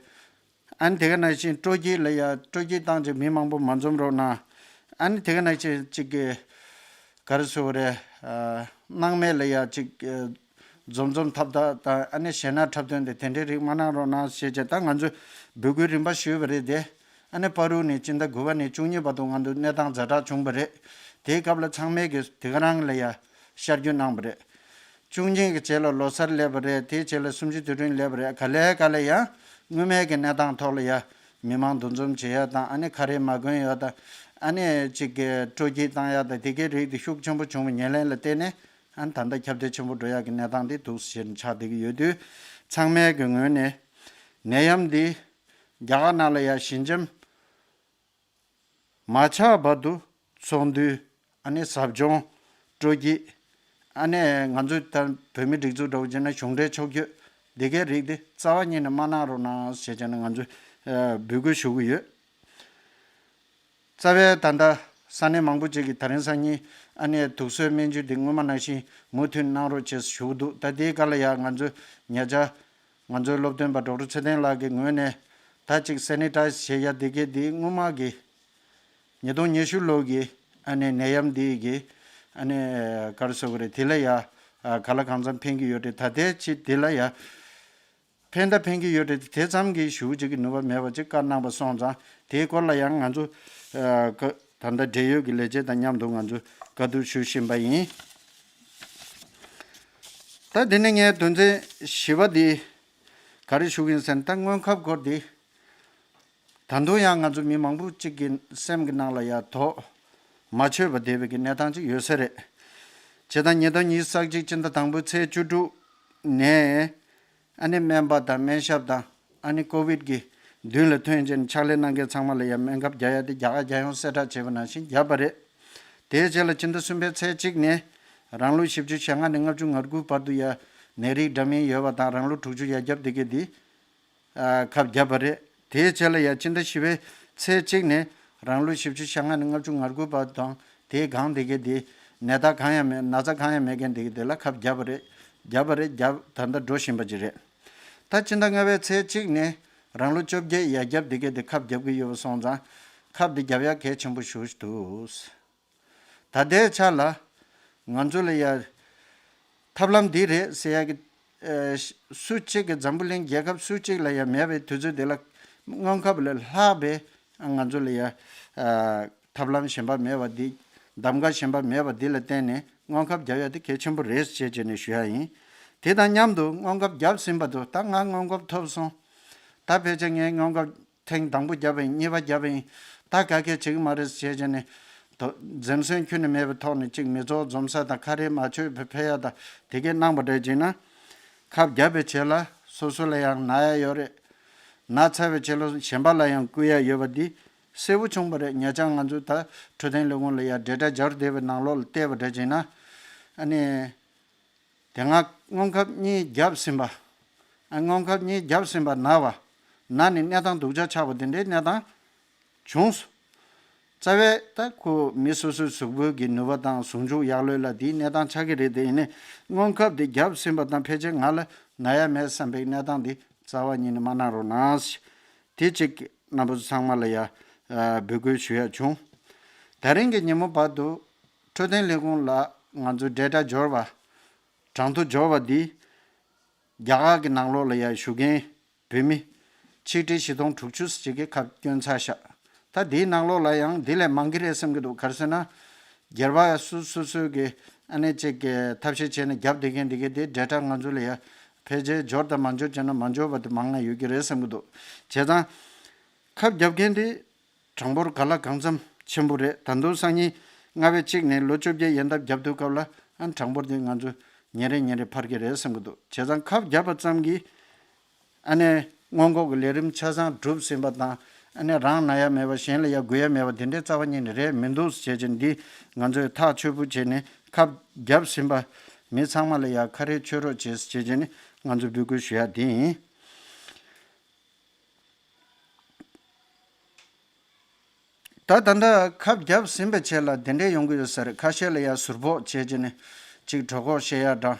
ཨ་ནི་དེ་ག་ནང་བཞིན་སྤྲོ་སྐྱིད་ལ་ཡ་སྤྲོ་སྐྱིད་བཏང་བྱས་མི་མང་པོ་མ་འཛོམས་རོགས་གནང་། ཨ་ནི་དེ་ག་ནང་བཞིན་གཅིག་གི་ག་རེ་ཟེར་དགོས་རེད། ཨ། སྣང་མེད་ལ་ཡ་གཅིག་ཨ། འཛོམས་འཛོམས་འཐབ་འཐབ་དང་ཨ་ནི་ཞེད་སྣང་འཁྲབ་སྟོན་དེ་དེ་འདྲའི་རིགས་མ་གནང་རོགས་གནང་ཞེས་བྱས་ད་ང་ཚོས་འབོད་སྐུལ་རིམ་པ་ཞུས་པ་རེད་དེ། ཨ་ནི་བར་དུ་ནས་སྤྱི་ཟླ་དགུ་པ་ནས་བཅུ་གཉིས་བར་དུ་ང་ཚོ་གནས་སྟངས་ཛ་དྲག་བྱུང་བ་རེད། དེའི་སྐབས་ལ་ཚང་མས་ཀྱི་དེ་ག་རང་ལ་ཡ་ཤར་རྒྱུ་གནང་བ་རེད། བཅུ་གཉིས་ཀྱི་རྗེས་ལ་ལོ་གསར་སླེབས་པ་རེད། དེའི་རྗེས་ལ་གསུམ་བཅུའི་དུས་དྲན་སླེབས་པ་རེད། ག་ལེ་ག་ལེ་ཡང་སྔོན་མའི་གི་གནས་སྟངས་ཐོག་ལ་ཡ་མི་མང་འདུ་འཛོམས་བྱེད་ཡ་དང་ཨ་ནི་ཁ་རས་མ་གོན་ཡ་དང་ཨ་ནི་གཅིག་གི་སྤྲོ་སྐྱིད་བཏང་ཡ་དང་དེ་གའི་རིགས་དེ་ཤུགས་ཆེན་པོ་བྱུང་བའི་ཉེར་ལེན་ལ་བརྟེན་ནས། ཨ་ནི་ད་ལྟ་ཁྱབ་གདལ་ཆེན་པོ་འགྲོ་ཡག་གི་གནས་སྟངས་དེ་འདུག་ཟེར་ནས་ཆགས་བསྡད་ཀྱི་ཡོད་དུས། ཚང་མའི་གི་ངོས་ནས་ནད་ཡམས་འདི་རྒྱ་གར་ནང་ལ་ཡ་ཞི་འཇམ་མ་ཆགས་བར་དུ་ཚོགས་འདུ་ཨ་ནི་ཟབ་སྦྱོང་སྤྲོ་སྐྱིད་ཨ་ནི་ང་ཚོ་ད་བོད་མི་སྒྲིག་འཛུགས་འདྲ་བོ་བྱས་ན་གཞུང་འབྲེལ་ཕྱོགས་བསྐྱོད་འདི་གའི་རིགས་དེ་རྩ་བ་ཉིད་ནས་མ་གནང་རོགས་གནང་ཞེས་བྱས་ནས་ང་ཚོས་ འབོད་སྐུལ་ཞུ་གི་ཡོད། རྩ་བའི་ད་ལྟ་ས་གནས་མང་པོ་ཅིག་གིས་དེ་རིང་སང་ཉིན་ཨ་ནེ་དུག་གསོའི་སྨན་བཅོས་འདི་སྔོན་མ་ནང་བཞིན་མུ་མཐུད་གནང་རོགས་བྱེད་ཞུ་གི་འདུག་ད་དེའི་སྐབས་ལ་ཡང་ང་ཚོ་ཉེ་ཆར་ང་ཚོའི་སློབ་སྟོན་པ་ཌོག་ཊར་ཚེ་བརྟན་ལགས་ཀྱི་ངོས་ནས་ད་ཅིག་སེ་ནི་ཊའི་ཛི་བྱེད་ཡ་དེ་གས་དེ་སྔོན་མ་གི་ཉིས་སྟོང་ཉི་ཤུ་ལོ་གི་ཨ་ནེ་ནད་ཡམས་འདི་གི་ཨ་ནེ་ག་རེ་ཟེར་དགོས་རེད། དེ་ལ་ཡ་ག་ལ་གང་འཚམ་ཕན་གྱི་ཡོད་རེད། ད་ལྟའི་ཆེད་དེ་ལ་ཡ་ཕན་ད་ཕན་གྱི་ཡོད་རེད། དེ་ཙམ་གྱིས་ཞུ་བྱེད་ཀྱི་ནུས་པ་མེད་པ་ཅིག་བཀའ་གནང་བ་སོང་ཙང་དེའི་སྐོར་ལ་ཡང་ང་ཚོ་ཨ་ཀ་ད་ལྟ་འབྲེལ་ཡོད་ཀྱི་ལས་བྱེད་དང་མཉམ་དུ་ང་ཚོ་བཀའ་བསྡུར་ཞུ་བཞིན་པ་ཡིན། ད་འདི་ནས་ངས་དོན་ཚན་བཞི་པ་འདི་ག་རེ་ཞུ་གི་ཡིན་ཟེར་ན། ད་སྔོན་ཁབ་སྐོར་འདི་ད་དུང་ཡང་ང་ཚོ་མི་མང་པོ་གཅིག་གི་སེམས་ཀྱི་ནང་ལ་ཡ་དོགས་མ་ཆོད་པ་བསྡད་པའི་གི་གནས་སྟངས་ཅིག་ཡོད་ས་རེད། བྱས་ཙང་ཉིས་སྟོང་ཉི་ཤུ་རྩ་གཅིག་སྤྱི་ཟླ་དང་པོའི་ཚེས་བཅུ་དྲུག་ནས་ཨ་ནི་སྨན་པ་དང་སྨན་ཞབས་དང་ཨ་ནི་ཀོ་བིད་ཀྱི་མདུན་ལ་ཐོན་རྗེས་ནས་ཕྱག་ལས་གནང་མཁན་ཚང་མ་ལ་ཡང་སྨན་ཁབ་རྒྱག་ཡ་དེ་རྒྱ་གར་རྒྱལ་ཡོངས་གསལ་བསྒྲགས་བྱས་པ་ནང་བཞིན་བརྒྱབ་པ་རེད། དེའི་རྗེས་ལ་སྤྱི་ཟླ་གསུམ་པའི་ཚེས་གཅིག་ནས་རང་ལོ་བཞི་བཅུ་ཞེ་ལྔ་ནས་ལྔ་བཅུ་ང་དགུ་བར་དུ་ཡ་ནད་རིགས་འདྲ་མིན་ཡོད་པ་དང་རང་ལོ་དྲུག་ཅུ་ཡར་རྒྱབ་དེ་གས་དེ་ཨ་ཁབ་བརྒྱབ་པ་རེད། དེའི་རྗེས་ལ་ཡ་སྤྱི་ཟླ་བཞི་པའི་ཚེས་གཅིག་ནས་རང་ལོ་བཞི་བཅུ་ཞེ་ལྔ་ནས་ལྔ་བཅུ་ང་དགུ་བར་དང་དེའི་སྒང་དེ་གས་དེ་ནད་རྟགས་གང་ཡང་མེད། ན་ཚ་གང་ཡང་མེད་མཁན་དེ་གས་དེ་ལ་ཁབ་བརྒྱབ་པ་རེད། བརྒྱབ་པ་རེད། བརྒྱབ་ད་ལྟ་འགྲོ་བཞིན་པ་ཅིག་རེད། ད་སྤྱི་ཟླ་ལྔ་པའི་ཚེས་གཅིག་ནས་རང་ལོ་བཅོ་བརྒྱད་ཡར་རྒྱབ་དེ་གས་དེ་ཁབ་བརྒྱབ་ཀྱི་ཡོད་པ་སོང་ཙང་ཁབ་དེ་བརྒྱབ་ཡ་གལ་ཆེན་པོ་ཞེ་པོ་ཅིག་འདུག་ད་ལྟའི་ཆ་ལ་ང་ཚོ་ལ་ཡ་ཐབས་ལམ་འདི་རེད་ཟེར་ཡ་གི་ཨ་སུ་གཅིག་གི་འཛམ་བུ་གླིང་རྒྱལ་ཁབ་སུ་གཅིག་ལ་ཡ་མེད་པའི་དུས་ཚོད་འདི་ལ་སྔོན་ཁབ་ལས་ལྷག་པའི་ང་ཚོ་ལ་ཡ་ཨ་ཐབས་ལམ་གཞན་པ་མེད་པ་འདི། གདམ་ག་གཞན་པ་མེད་པ་འདི་ལ་བརྟེན་ནས་སྔོན་ཁབ་བརྒྱབ་ཡ་དེ་གལ་ཆེན་པོ་རེད་ཅེས་བྱས་ནས་ཞུ་ཡ་ཡིན། དེ་དང་མཉམ་དུ་སྔོན་ཁབ་བརྒྱབ་ཟིན་པ་དུ་ད་ང་སྔོན་ཁབ་ཐོབ་སོང་། ད་ཕལ་ཆེར་ངས་སྔོན་ཁབ་ཐེངས་དང་པོ་བརྒྱབ་པ་ཡིན། གཉིས་པ་བརྒྱབ་པ་ཡིན། ད་ག་གེ་བྱེད་ཀྱི་མ་རེད་ཅེས་བྱས་ནས་དོ་འཛེམ་ཟོན་ཁྱོན་ནས་མེད་པའི་ཐོག་ནས་གཅིག་མི་ཚོགས་འཛོམས་ས་དང་ཁ་རས་མ་ཆོད་པའི་ཕེབས་ཡ་དང་དེ་གས་གནང་པ་འདྲ་བྱས་ན། ཁབ་བརྒྱབ་པའི་རྗེས་ལ་སོ་སོ་ལ་ཡང་ན་ཡ་ཡོད་རེད། ན་ཚར་བའི་རྗེས་ལ་གཞན་པ་ལ་ཡང་བསྐུར་ཡ་ཡོད་པ་འདི་གསལ་པོ་བྱུང་བ་རེད། ཉེ་ཆར་ང་ཚོས་ད་འཕྲོད་བསྟེན་ལས་ཁུངས་ལ་ཡ་འབྲེལ་སྒྲ་སྦྱར་བསྡད་པའི་ནང་ལོགས་ལ་བལྟས་པ་འདྲ་བྱས་ན། ཨ་ནི་དེ་སྔ་སྔོན་ཁབ་གཉིས་བརྒྱབ་ཟིན་པ། ཨ་སྔོན་ཁབ་གཉིས་བརྒྱབ་ཟིན་པ་ན་བ། ན་ནས་གནས་སྟངས་སྡུག་ཅག་ཆགས་པ་དེ་འདྲའི་གནས་སྟངས་བྱུང་སོང་། རྩ་བའི་ད་ཁོ་མི་སོ་སོའི་གཟུགས་པོ་གི་ནུས་པ་དང་ཟུངས་ཆུ་ཡག་ལོས་ལ་དེའི་གནས་སྟངས་ཆགས་ཀྱི་རེད། དེ་ཡིན་ནའི་སྔོན་ཁབ་དེ་བརྒྱབ་ཟིན་པ་དང་ཕལ་ཆེར་ང་ལ་ན་ཡ་མེད་བསམ་པའི་གནས་སྟངས་དེ་རྩ་བ་ཉིད་ནས་མ་གནང་རོགས་གནང་། དེ་གཅིག་རྣམ་པ་ཚོ་ཚང་མ་ལ་ཡ་འབོད་སྐུལ་ཞུ་ཡ་བྱུང་། ད་རིང་གི་ཉིན་མོ་བར་དུ་འཕྲོད་བསྟེན་ལས་ཁུངས་ལ་ང་ཚོའི་འབྲེལ་སྒྲ་འབྱོར་བ། གྲངས་ཐོ་འབྱོར་བ་འདི་རྒྱ་གར་གྱི་ནང་ལོགས་ལ་ཡ་བཞུགས་མཁན་བོད་མི་ཆིག་ཁྲི་བཞི་སྟོང་དྲུག་ཅུ་ཅིག་གིས་ཁབ་བསྐྱོན་ཚར་ཤག་ད་འདིའི་ནང་ལོགས་ལ་ཡང་འདི་ལས་མང་གི་རེད་བསམ་གྱི་འདུག་ག་རེ་ཟེར་ན། སྒེར་པ་སུ་སོ་སོས་ཀྱི་ཨ་ནེ་ཅིག་གི་ཐབས་ཤེས་བྱས་ནས་རྒྱབ་བསྡད་མཁན་འདི་གའི་དེ་འབྲེལ་སྒྲ་ང་ཚོ་ལ་ཡ་ཕལ་ཆེར་འབྱོར་དང་མ་འབྱོར་བྱས་ན་མ་འབྱོར་བ་དེ་མང་ང་ཡོད་ཀྱི་རེད་བསམ་གྱི་འདུག་བྱས་ཙང་ཁབ་རྒྱབ་མཁན་དེ་གྲངས་འབོར་ག་ལ་གང་འཚམ་ཆེན་པོ་རེད། ད་དུང་སང་ཉིན་ལྔ་པའི་གཅིག་ནས་ལོ་བཅོ་བརྒྱད་ཡན་འདབ་རྒྱབ་དུས་སྐབས་ལ་ཨ་གྲངས་འབོར་དེ་ང་ཚོ་ཉིན་རེ་ཉིན་རེ་འཕར་གྱི་རེད་བསམ་གྱི་འདུག་བྱས་ཙང་ཁབ་བརྒྱབ་པ་ཙམ་གྱིས་ཨ་ནེ་སྔོན་འགོག་གི་ལས་རིམ་ཆ་ཚང་གྲུབ་ཟིན་པ་དང་ཨ་ནེ་རང་ན་ཡ་མེད་པ་གཞན་ལ་ཡ་འགོས་ཡ་མེད་པ་དེ་འདྲའི་རྩ་བ་ཉིད་ནས་རེད་མི་འདུག་བྱས་ཙང་འདི་ང་ཚོས་ཐག་ཆོད་པོ་བྱས་ནས་ཁབ་བརྒྱབ་ཟིན་པ་མི་ཚང་མ་ལ་ཡ་ཁ་རས་ཆོད་རོགས་བྱས་བྱས་ཙང་ནི་ང་ཚོས་འབོད་སྐུལ་ཞུ་ཡ་དེ་ཡིན། ད་ད་ལྟ་ཁབ་བརྒྱབ་ཟིན་པའི་ཆེད་ལ་དེ་འདྲས་ཡོང་གི་ཡོད་ས་རེད། ཁ་ཤས་ལ་ཡ་ཟུར་ཕོག་བྱས་བྱས་ནས་ཅིག་གྲོད་ཁོག་བཤལ་ཡ་དང་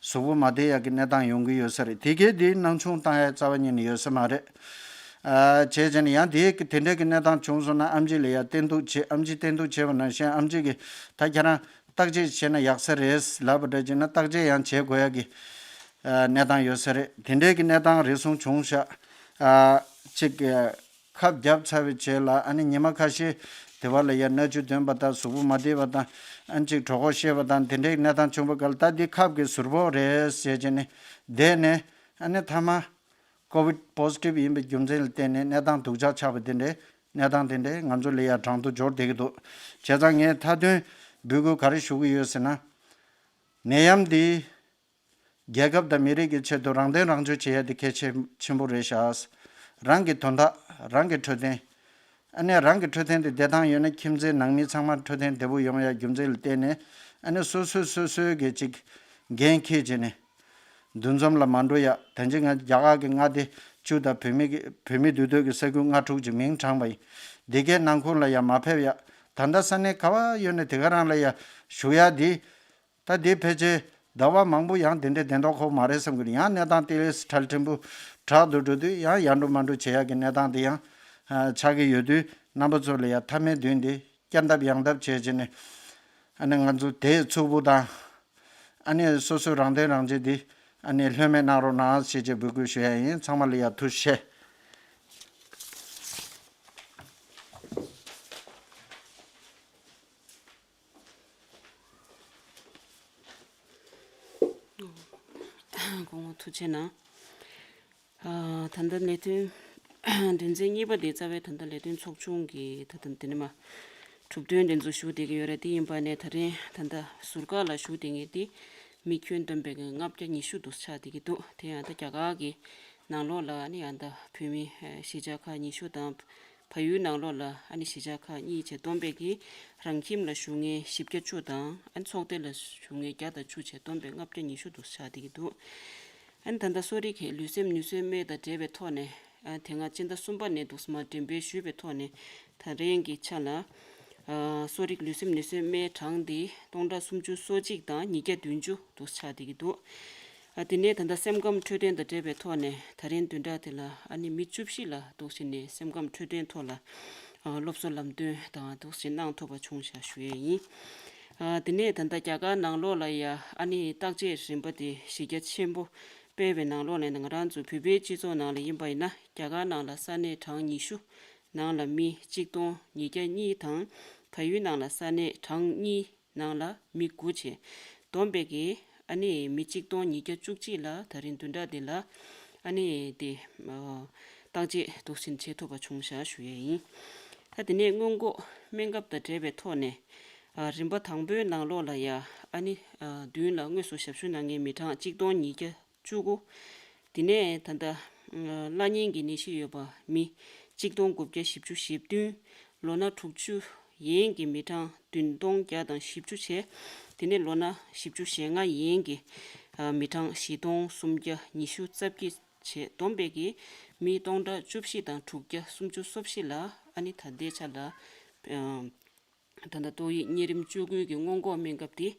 གཟུགས་པོ་མ་བདེ་ཡ་གི་གནས་སྟངས་ཡོང་གི་ཡོད་ས་རེད། དེ་གས་དེ་སྣང་ཆུང་བཏང་ཡ་རྩ་བ་ཉིད་ནས་ཡོད་ས་མ་རེད། ཨ་བྱས་བྱས་ནས་ཡང་དེ་དེ་འདྲས་ཀྱི་གནས་སྟངས་བྱུང་སོང་ན་ཨམ་ཆི་ལ་ཡ་བསྟེན་གཏུག་བྱེད། ཨམ་ཆི་བསྟེན་གཏུག་བྱས་པ་ནང་བཞིན་ཨམ་ཆི་གིས་ད་ཁྱེད་རང་བརྟག་དཔྱད་བྱས་ན་ཡག་ས་རེད་ལབ་པ་འདྲ་བྱས་ན་བརྟག་དཔྱད་ཡང་བྱེད་དགོས་ཡ་གི་ཨ་གནས་སྟངས་ཡོད་ས་རེད། དེ་འདྲས་ཀྱི་གནས་སྟངས་རེ་ཟུང་བྱུང་ཤག་ཨ་ཅིག་ཨ་ཁབ་བརྒྱབ་ཚར་བའི་རྗེས་ལ་ཨ་ནི་ཉི་མ་ཁ་ཤས་དེ་བ་ལ་ཡ་སྣ་ཆུ་འདོན་པ་དང་གཟུགས་པོ་མ་བདེ་བ་དང་ཨ་ནི་ཅིག་གྲོད་ཁོག་བཤལ་བ་དང་དེ་འདྲའི་གནས་སྟངས་བྱུང་བ་ག་ལ་ད་འདི་ཁབ་ཀྱི་ཟུར་ཕོག་རེད་ཟེར་བྱས་ནས་བསྡད་ནས་ཨ་ནི་མཐའ་མ་ཀོ་བིད་པོ་སི་ཊིབ་ཡིན་པའི་རྒྱུ་མཚན་ལ་བརྟེན་ནས་གནས་སྟངས་སྡུག་ཅག་ཆགས་པ་དེ་འདྲའི་གནས་སྟངས་དེ་འདྲའི་ང་ཚོ་ལ་ཡ་གྲངས་ཐོ་འབྱོར་བསྡད་ཀྱི་འདུག་བྱས་ཙང་ངས་མཐའ་དོན་འབོད་སྐུལ་ག་རེ་ཞུ་གི་ཡོད་ཟེར་ན། ནད་ཡམས་འདི་རྒྱལ་ཁབ་དང་མི་རིགས་ཀྱི་ཆེད་དུ་རང་བརྟེན་རང་སྐྱོང་བྱེད་ཡ་དེ་གལ་ཆེ་ཆེན་པོ་རེད་ཤག་རང་གི་དོན་དག་རང་གི་འཕྲོད་བསྟེན། ཨ་ནེ་རང་གི་འཕྲོད་བསྟེན་དེ་བདེ་ཐང་ཡོད་ན་ཁྱིམ་མཚེས་ནང་མི་ཚང་མ་འཕྲོད་བསྟེན་བདེ་པོ་ཡོང་ཡ་རྒྱུ་མཚན་ལ་བརྟེན་ནས་ཨ་ནེ་སོ་སོས་སོ་སོའི་གི་ཅིག་འགན་འཁྱེར་བྱས་ནས་འདུ་འཛོམས་ལ་མ་འགྲོ་ཡ། ད་ཅི་ང་རྒྱ་གར་གི་མངའ་སྡེ་ བཅུ་དང་བོད་མི་གི་བོད་མི་འདུས་སྡོད་ཀྱི་ས་ཁུལ་ལྔ་དྲུག་ཅིག་མིང་དྲངས་པ་ཡིན། འདི་གའི་ནང་ཁུལ་ལ་ཡང་མ་ཕེབས་ཡ། ད་ལྟ་ས་གནས་ག་བ་ཡོད་ནས་དེ་ག་རང་ལ་ཡང་བཞུགས་ཡ་འདི། ད་འདི་ཕལ་ཆེར་ཟླ་བ་མང་པོ་ཡང་དེ་འདྲའི་བདེན་མདོག་ཁོག་མ་རེད་བསམ་གྱི་འདུག་ཡང་གནས་སྟངས་དེ་ལས་གྲལ་ཕྲན་བུ་དྲག་ཏུ་འགྲོ་དུས་ཡང་ཡར་འགྲོ་མར་འགྲོ་བྱེད་ཡག་གི་གནས་སྟངས་དེ་ཡང་ཆགས་ཀྱི་ཡོད་དུས། རྣམ་པ་ཚོ་ལ་ཡང་མཐའ་མའི་མདུན་དེ་བསྐྱར་ལྡབ་ཡང་ལྡབ་བྱས་བྱས་ནས། ཨ་ནི་ང་ཚོ་དེའི་ཚུགས་པོ་དང་། ཨ་ནི་སོ་སོའི་རང་དོན་རང་གཅེས་དེ་ཨ་ནི་ལྷོད་མེད་གནང་རོགས་གནང་ཞེས་བཅས་འབོད་སྐུལ་ཞུ་ཡ་ཡིན། ཚང་མ་ལ་ཡང་ཐུགས་རྗེ་ཆེ། སྐུ་ངོ་ཐུགས་རྗེ་གནང་། ཨ། ད་ལྟ་ལས་དོན་དོན་ཚན་གཉིས་པ་དེ་རྩ་བའི་ད་ལྟ་ལས་དོན་ཚོགས་ཆུང་གི་ད་ལྟ་འདི་ནས་མ་གྲུབ་དོན་དེ་ཚོ་ཞུ་བསྡད་ཀྱི་ཡོད་རེད། དེ་ཡིན་པ་ནས་ད་རིང་ད་ལྟ་ཟུར་བཀག་ལ་བཞུགས་བསྡད་མཁན་དེ་མི་ཁྱོན་བསྡོམས་པའི་གི་ལྔ་བརྒྱ་ཉི་ཤུ་དུ་ཆགས་བསྡད་ཀྱི་འདུག་དེ་ཡང་ད་རྒྱ་གར་གྱི་ནང་ལོགས་ལ་ཨ་ནི་ཡང་ད་བོད་མི་གཞིས་ཆགས་ཁག་ཉི་ཤུ་དང་། བལ་ཡུལ་ནང་ལོགས་ལ་ཨ་ནི་གཞིས་ཆགས་ཁག་གཉིས་བྱས་བསྡོམས་པས་ཀྱི་རང་ཁྱིམ་ལ་བཞུགས་མཁན་བཞི་བརྒྱ་བཅུ་དང་ཨ་ནི་ཚོགས་སྡེ་ལ་བཞུགས་མཁན་བརྒྱ་དང་བཅུ་བྱས་བསྡོམས་པས་ལྔ་བརྒྱ་ཉི་ཤུ་དུ་ཆགས་བསྡད་ཀྱི་འདུག་ཨ་ནི་ད་ལྟ་གསོ་རིག་གི་ལུས་སེམས་ནུས་གསོའི་སྨན་དང་འབྲེལ་བའི་ཐོག་ནས་ཨ་དེ་སྔ་སྤྱི་ཟླ་གསུམ་པ་ནས་འདུག་སེ་མར་འགྲེམས་སྤེལ་ཞུས་པའི་ཐོག་ནས་ད་རིང་གི་ཆ་ལ་ཨ་གསོ་རིག་ལུས་སེམས་ནུས་གསོའི་སྨན་གྲངས་འདི་སྟོང་ཕྲག་སུམ་ཅུ་སོ་གཅིག་དང་ཉིས་བརྒྱ་བདུན་ཅུ་དུ་ཆགས་བསྡད་ཀྱི་འདུག་ཨ་དེ་ནས་ད་ལྟ་སེམས་ཁམས་འཕྲོད་བསྟེན་དང་འབྲེལ་བའི་ཐོག་ནས་ད་རིང་བདུན་ཕྲག་དེ་ལ་ཨ་ནི་མི་བཅུ་བཞི་ལ་འདུག་སེ་ནས་སེམས་ཁམས་འཕྲོད་བསྟེན་ཐོག་ལ་ཨ་སློབ་གསོ་ལམ་སྟོན་དང་འདུག་སེ་གནང་ཐུབ་པ་བྱུང་བཞག་ཞུ་ཡས་ཡིན། ཨ་དེ་ནས་ད་ལྟ་རྒྱ་གར་ནང་ལོགས་ལ་ཡ་ཨ་ནི་བརྟག་དཔྱད་རིམ་པ་དེ་གཞི་རྒྱ་ཆེན་པོ་སྤེལ་བའི་ནང་ལོགས་ནས་ང་རང་ཚོ་བོད་པའི་སྤྱི་ཚོགས་ནང་ལ་ཡིན་པ་ཡིན་ན་རྒྱ་གར་ནང་ལ་ས་གནས་གྲངས་ཉི་ཤུ་ནང་ལ་མི་གཅིག་སྟོང་ཉིས་བརྒྱ་གཉིས་དང་བལ་ཡུལ་ནང་ལ་ས་གནས་གྲངས་གཉིས་ནང་ལ་མི་དགུ་བྱས། བསྡོམས་པས་ཀྱི་ཨ་ནི་མི་གཅིག་སྟོང་ཉིས་བརྒྱ་བཅུ་གཅིག་ལ་ད་རིང་བདུན་ཕྲག་འདི་ལ་ཨ་ནི་དེ་ཨ་བརྟག་དཔྱད་འདུག་སེ་བྱེད་ཐུབ་པ་བྱུང་བཞག་ཞུ་ཡས་ཡིན། ད་དེ་ནས་སྔོན་འགོག་སྨན་ཁབ་དང་འབྲེལ་བའི་ཐོག་ནས་ཨ་རིམ་པ་དང་པོའི་ནང་ལོགས་ལ་ཡ་ཨ་ནི་ཨ་མདུན་ལ་དངོས་སུ་ཞབས་ཞུ་གནང་མཁན་མི་གྲངས་གཅིག་སྟོང་ཉིས་བརྒྱ་བཅུ་དགུ། དེ་ནས་ད་ལྟ་ཨ་བླ་གཉན་གྱི་ནད་གཞི་ཡོད་པ་མི་གཅིག་སྟོང་དགུ་བརྒྱ་བཞི་བཅུ་ཞེ་བདུན། ལོ་ན་དྲུག་ཅུ་ཡན་གྱི་མི་གྲངས་བདུན་སྟོང་བརྒྱ་དང་བཞི་བཅུ་བྱས། དེ་ནས་ལོ་ན་བཞི་བཅུ་ཞེ་ལྔ་ཡན་གྱི་ཨ་མི་གྲངས་བཞི་སྟོང་སུམ་བརྒྱ་ཉི་ཤུ་རྩ་བརྒྱད་བྱས། བསྡོམས་པས་ཀྱི་མི་སྟོང་ཕྲག་བཅུ་བཞི་དང་དྲུག་བརྒྱ་སུམ་ཅུ་སོ་བཞི་ལ་ཨ་ནི་ད་ལྟའི་ཆ་ལ་ཨ་ད་ལྟ་ཏོག་དབྱིབས་གཉན་རིམས་བཅུ་དགུ་གི་སྔོན་འགོག་སྨན་ཁབ་དེ་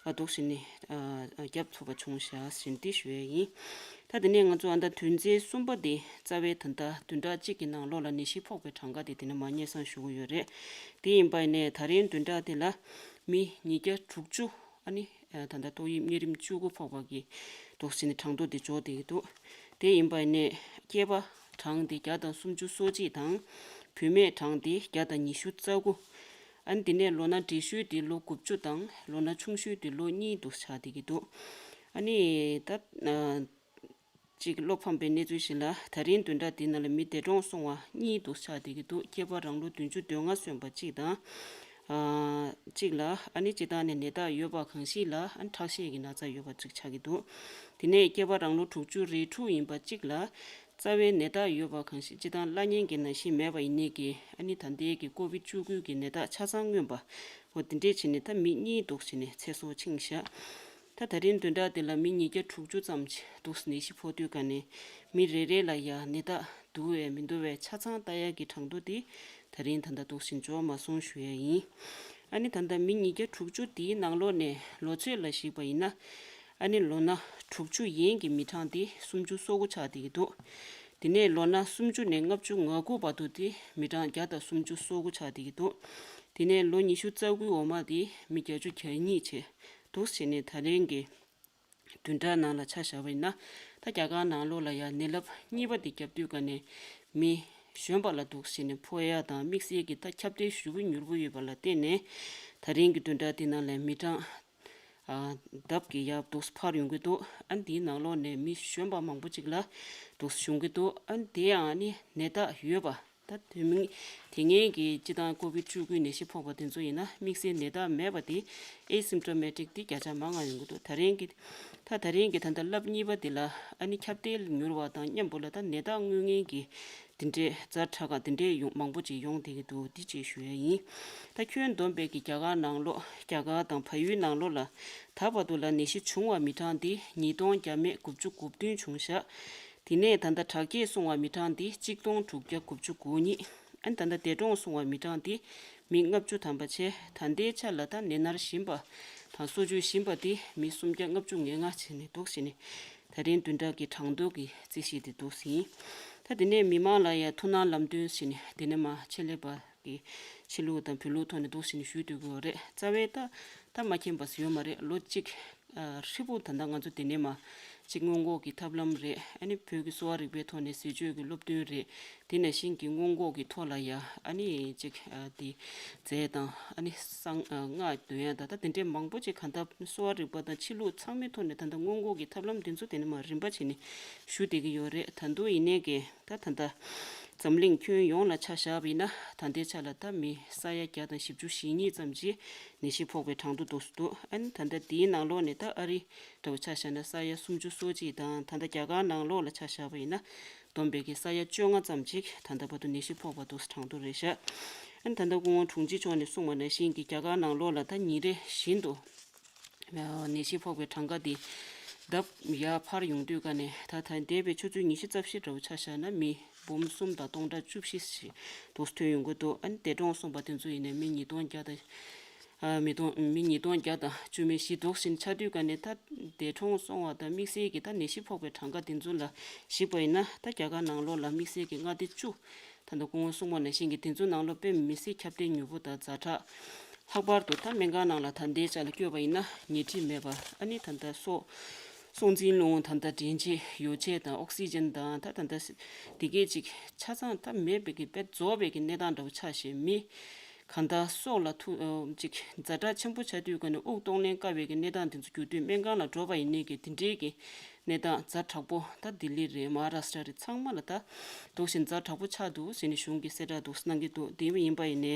ཨ་འདུག་སེ་ནས་ཨ་བརྒྱབ་ཐུབ་པ་བྱུང་བཞག་ཟིན་ཏེ་ཞུ་ཡས་ཡིན། ད་དེ་ནས་ང་ཚོ་ཨ་ད་དོན་ཚན་གསུམ་པ་དེ་རྩ་བའི་ད་ལྟ་བདུན་ཕྲག་གཅིག་གི་ནང་ལོགས་ལ་ནད་གཞི་ཕོག་པའི་གྲངས་ཀ་དེ་དེ་ནས་མར་སྙན་སེང་ཞུ་གི་ཡོད་རེད། དེ་ཡིན་པ་ཡིན་ནས་ད་རིང་བདུན་ཕྲག་དེ་ལ་མི་ཉིས་བརྒྱ་དྲུག་ཅུ་ཨ་ནི་ད་ལྟ་ཏོག་དབྱིབས་གཉན་རིམས་བཅུ་དགུ་ཕོག་པ་གི་འདུག་སེ་ནས་གྲངས་ཐོ་དེ་འབྱོར་བསྡད་ཀྱི་འདུག་དེ་ཡིན་པ་ཡིན་ནས་སྐྱེས་པ་གྲངས་དེ་བརྒྱ་དང་སུམ་ཅུ་སོ་གཅིག་དང་། བུད་མེད་གྲངས་དེ་བརྒྱ་དང་ཉི་ཤུ་རྩ་དགུ། ཨ་ནི་དེ་ནས་ལོ་ན་བགྲེས་ཤོས་དེ་ལོ་དགུ་བཅུ་དང་ལོ་ན་ཆུང་ཤོས་དེ་ལོ་གཉིས་དུ་ཆགས་བསྡད་ཀྱི་འདུག་ཨ་ནི་ད་ཨ་གཅིག་བློ་ཕམ་པའི་གནས་ཚུལ་ཞིག་ལ་ད་རིང་བདུན་ཕྲག་འདི་ནང་ལ་མི་འདས་གྲོངས་སོང་བ་གཉིས་དུ་ཆགས་བསྡད་ཀྱི་འདུག་སྐྱེས་པ་རང་ལོ་བདུན་ཅུ་དོན་ལྔ་སོན་པ་གཅིག་དང་། ཨ་གཅིག་ལ་ཨ་ནི་སྤྱིར་བཏང་ནས་ནད་རྟགས་ཡོད་པ་གང་ཞིག་ལ་ཨ་ནི་ཁྲག་ཤེད་ཀྱི་ན་ཚ་ཡོད་པ་གཅིག་ཆགས་ཀྱི་འདུག་དེ་ནས་སྐྱེས་པ་རང་ལོ་དྲུག་ཅུ་རེ་དྲུག་ཡིན་པ་གཅིག་ལ་རྩ་བའི་ནད་རྟགས་ཡོད་པ་གང་ཞིག་སྤྱིར་བཏང་བླ་གཉན་གྱི་ན་གཞི་མེད་པ་ཡིན་ནའི་གི་ཨ་ནི་ད་ལྟའི་གི་ཀོ་བིད་བཅུ་དགུ་གི་ནད་རྟགས་ཆ་ཚང་མངོན་པ་འོ་དེ་འདྲས་བྱས་ནས་ད་མི་གཉིས་འདུག་བྱས་ནས་ཚེ་སྲོག་འཆིང་བཞག་ད་ད་རིང་བདུན་ཕྲག་འདི་ལ་མི་ཉིས་བརྒྱ་དྲུག་ཅུ་ཙམ་ཞིག་འདུག་ནད་གཞི་ཕོག་དུས་ག་ནས་མི་རེ་རེ་ལ་ཡ་ནད་རྟགས་འདུག་བས་མི་འདུག་བས་ཆ་ཚང་ལྟ་ཡག་གི་གྲངས་ཐོ་དེ་ད་རིང་ད་ལྟ་འདུག་ཟིན་འབྱོར་མ་སོང་ཞུ་ཡས་ཡིན། ཨ་ནི་ད་ལྟ་མི་ཉིས་བརྒྱ་དྲུག་ཅུ་དེའི་ནང་ལོགས་ནས་ལོ་ཚོད་ལ་གཞིགས་པ་ཡིན་ན། ཨ་ནི་ལོ་ན་དྲུག་ཅུ་ཡན་གྱི་མི་གྲངས་དེ་སུམ་ཅུ་སོ་དགུ་ཆགས་བསྡད་ཀྱི་འདུག་དེ་ནས་ལོ་ན་སུམ་ཅུ་ནས་ལྔ་བཅུ་ང་དགུ་བར་དུ་དེ་མི་གྲངས་བརྒྱ་དང་སུམ་ཅུ་སོ་དགུ་ཆགས་བསྡད་ཀྱི་འདུག་དེ་ནས་ལོ་ཉི་ཤུ་རྩ་དགུའི་འོག་མ་དེ་མི་བརྒྱད་ཅུ་གྱ་གཉིས་བྱས་འདུག་བྱས་ནས་ད་རིང་གི་བདུན་ཕྲག་ནང་ལ་ཆ་བཞག་པ་ཡིན་ན། ད་རྒྱ་གར་ནང་ལོགས་ལ་ཡང་ནད་རླབས་གཉིས་པ་དེ་བརྒྱབ་དུས་ག་ནས་མི་གཞོན་པ་ལ་འདུག་བྱས་ནས་ཕོག་ཡ་དང་དམིགས་བསལ་གྱི་ད་ཁྱབ་གདལ་ཞེ་པོ་མྱུར་པོ་ཡོད་པ་ལ་བརྟེན་ནས་ད་རིང་གི་བདུན་ཕྲག་དེ་ནང་ལ་མི་གྲངས་ཨ་ལྡབ་ཀྱིས་ཡར་འདུག་འཕར་ཡོང་གི་འདུག་ཨ་འདིའི་ནང་ལོགས་ནས་མི་གཞོན་པ་མང་པོ་ཅིག་ལ་འདུག་བྱུང་གི་འདུག་ཨ་དེ་ཡང་ནི་ནད་རྟགས་ཡོད་པ། ད་དེ་མིན་དེ་སྔའི་གི་སྤྱི་བཏང་ཀོ་བིད་བཅུ་དགུའི་ནད་གཞི་ཕོག་པ་དེ་ཚོ་ཡིན་ན་དམིགས་བསལ་ནད་རྟགས་མེད་པ་དེ་ཨེ་སིམ་ཊོ་མེ་ཊིག་དེ་བརྒྱ་ཆ་མང་ང་ཡོང་གི་འདུག་ད་རིང་གི་ད་ད་རིང་གི་ད་ལྟ་རླབས་གཉིས་པ་དེ་ལ་ཨ་ནི་ཁྱབ་གདལ་མྱུར་བ་དང་མཉམ་པོ་ལ་ད་ནད་རྟགས་དངོས་གནས་ཀྱི་དེ་འདྲའི་ཛ་དྲག་ག་དེ་འདྲའི་ཡོང་མང་པོ་ཅིག་ཡོང་བསྡད་ཀྱི་འདུག་འདི་ཅིག་ཞུ་ཡ་ཡིན། ད་ཁྱོན་བསྡོམས་པའི་གི་རྒྱ་གར་ནང་ལོགས་རྒྱ་གར་དང་བལ་ཡུལ་ནང་ལོགས་ལ་ད་བར་དུ་ལ་ནད་གཞི་བྱུང་བ་མི་གྲངས་དེ་ཉིས་སྟོང་བརྒྱ་མེད་དགུ་བཅུ་གོ་བདུན་བྱུང་ཤག་དེ་ནས་ད་ལྟ་དྲག་སྐྱེད་སོང་བ་མི་གྲངས་དེ་གཅིག་སྟོང་དྲུག་བརྒྱ་དགུ་བཅུ་གོ་གཉིས། ཨ་ནི་ད་ལྟ་འདས་གྲོངས་སོང་བ་མི་གྲངས་དེ་མི་ལྔ་བཅུ་ཐམ་པ་བྱས། ད་ལྟའི་ཆ་ལ་ད་ནད་མནར་བཞིན་པ་དང་གསོ་བཅོས་བཞིན་པ་དེ་མི་སུམ་བརྒྱ་ལྔ་བཅུ་ང་ལྔ་བྱས་ནས་འདུག་ཟེར་ནས། ད་རིང་བདུན་ཕྲག་གི་གྲངས་ཐོ་གི་རྩིས་གཞི་དེ་འདུག་ཟིན། ད་དེ་ནས་མི་མང་ལ་ཡང་ཐུགས་སྣང་ལམ་སྟོན་ཟེར་ནས་དེ་ནས་མ་ཆེད་ལས་པ་གི་ཕྱི་ལུགས་དང་བོད་ལུགས་ཐོག་ནས་འདུག་ཟེར་ནས་ཞུ་སྡོད་དགོས་རེད། རྩ་བའི་ད་ད་མ་མཁྱེན་པ་ཡོད་མ་རེད། ལོ་གཅིག་ཨ་ཧྲིལ་པོ་ད་ལྟ་ང་ཚོ་དེ་ནས་མ་གཅིག་སྔོན་འགོག་གི་ཐབས་ལམ་རེད། ཨ་ནི་བོད་ཀྱི་གསོ་བ་རིག་པའི་ཐོག་ནས་ཟས་སྤྱོད་ཀྱི་སློབ་སྟོན་རེད། དེ་ནང་བཞིན་གྱི་སྔོན་འགོག་གི་ཐོག་ལ་ཡ་ཨ་ནི་གཅིག་ཨ་དེ་རྫས་དང་ཨ་ནི་བསང་ཨ་སྔགས་འདོན་ཡ་ད་ད་དེ་འདྲའི་མང་པོ་ཅིག་གང་ལྟར་གསོ་བ་རིག་པ་དང་ཕྱི་ལུགས་ཚང་མའི་ཐོག་ནས་ད་ལྟ་སྔོན་འགོག་གི་ཐབས་ལམ་དེ་ཚོ་དེ་ནས་མ་རིམ་པ་བྱས་ནས་ཞུ་བསྡད་ཀྱི་ཡོད་རེད། ད་དུང་ཡིན་ནའི་གི་ད་ད་ལྟ་འཛམ་གླིང་ཁྱོན་ཡོངས་ལ་ཆ་བཞག་པ་ཡིན་ན་ད་ལྟའི་ཆ་ལ་ད་མི་ས་ཡ་བརྒྱ་དང་བཞི་བཅུ་ཞེ་གཉིས་ཙམ་གྱིས་ནད་གཞི་ཕོག་པའི་གྲངས་ཐོ་འདུག་སུ་འདུག་ཨ་ནི་ད་ལྟ་དེའི་ནང་ལོགས་ནས་ད་ཨ་རི་འདྲ་བོ་ཆ་བཞག་ན་ས་ཡ་སུམ་ཅུ་སོ་གཅིག་དང་། ད་ལྟ་རྒྱ་གར་ནང་ལོགས་ལ་ཆ་བཞག་པ་ཡིན་ན་བསྡོམས་པའི་གི་ས་ཡ་བཅོ་ལྔ་ཙམ་ཅིག་ད་ལྟ་བར་དུ་ནད་གཞི་ཕོག་པ་འདུག་སུ་གྲངས་ཐོ་རེད་ཤག་ཨ་ནི་ད་ལྟ་སྐུ་ངོ་དྲུང་ཆེ་མཆོག་ནས་གསུངས་པ་ནང་བཞིན་གྱི་རྒྱ་གར་ནང་ལོགས་ལ་ད་ཉིན་རེ་བཞིན་དུ་ནད་གཞི་ཕོག་པའི་གྲངས་ཀ་དེ་ལྡབ་ཡར་འཕར་ཡོང་དུས་ཀ་ནས་ད་ད་འདས་པའི་ཆུ་ཚོད་ཉི་ཤུ་རྩ་བཞི་འདྲ་བོ་ཆ་བཞག་ན་མི་འབུམ་གསུམ་དང་སྟོང་ཕྲག་བཅུ་བཞི་ཞིག་འདུག་སུ་ཐོན་ཡོང་གི་འདུག་ཨ་ནི་འདས་གྲོངས་སོང་བ་དེ་ཚོ་ཡིན་ནའི་མི་ཉིས་སྟོང་བརྒྱ་དང་ཨ་མི་སྟོང་མི་ཉིས་སྟོང་བརྒྱ་དང་བཅུ་མེད་བཞི་འདུག་ཟིན་ཆགས་དུས་ཀ་ནས་ད་འདས་གྲོངས་སོང་བ་དང་དམིགས་བསལ་གྱི་ད་ནད་གཞི་ཕོག་པའི་གྲངས་ཀ་དེ་ཚོ་ལ་གཞིགས་པ་ཡིན་ན་ད་རྒྱ་གར་ནང་ལོགས་ལ་དམིགས་བསལ་གྱི་མངའ་སྡེ་བཅུ་ད་ལྟ་སྐུ་ངོ་གསུངས་པ་ནང་བཞིན་གྱི་དེ་ཚོའི་ནང་ལོགས་དཔེ་མི་སྲིད་ཁྱབ་གདལ་མྱུར་པོ་དང་ཛ་དྲག་ལྷག་པར་དུ་ད་སྨན་ཁང་ནང་ལ་ད་ལྟའི་ཆ་ལ་བསྐྱོད་པ་ཡིན་ན་ཉལ་ཁྲི་མེད་པ། ཨ་ནི་ད་ལྟ་སྲོག་སྲོག་འཛིན་རླུང་ད་ལྟ་འདྲེན་བྱེད་ཡོ་བྱད་དང་ཨོག་སི་ཇན་དང་ད་ད་ལྟ་དེ་གས་ཅིག་ཆ་ཚང་ད་མེད་པའི་གི་དཔེ་རྫོགས་པའི་གི་གནས་སྟངས་འདྲ་བོ་ཆགས་ཤིང་མི་གང་ལྟར་སྲོག་ལ་ཐུག་ཨ་ཅིག་ཛ་དྲག་ཆེན་པོ་ཆགས་དུས་ཀ་ནས་དབུགས་གཏོང་ལེན་དཀའ་བའི་གི་གནས་སྟངས་དེ་ཚོ་གྱུར་དུས་སྨན་ཁང་ལ་འགྲོ་བ་ཡིན་ནའི་གི་དེ་འདྲའི་གི་གནས་སྟངས་ཛ་དྲག་པོ་ད་ལྡི་ལི་རེད། མ་ཧཱ་རཱ་སི་ཊ་རེད། ཚང་མ་ལ་ད་འདུག་བཞིན་ཛ་དྲག་པོ་ཆགས་འདུག་ཟེར་ནས་གཞུང་གིས་གསལ་བསྒྲགས་འདུག་གནང་གི་འདུག་དེ་ཡིན་པ་ཡིན་ནའི་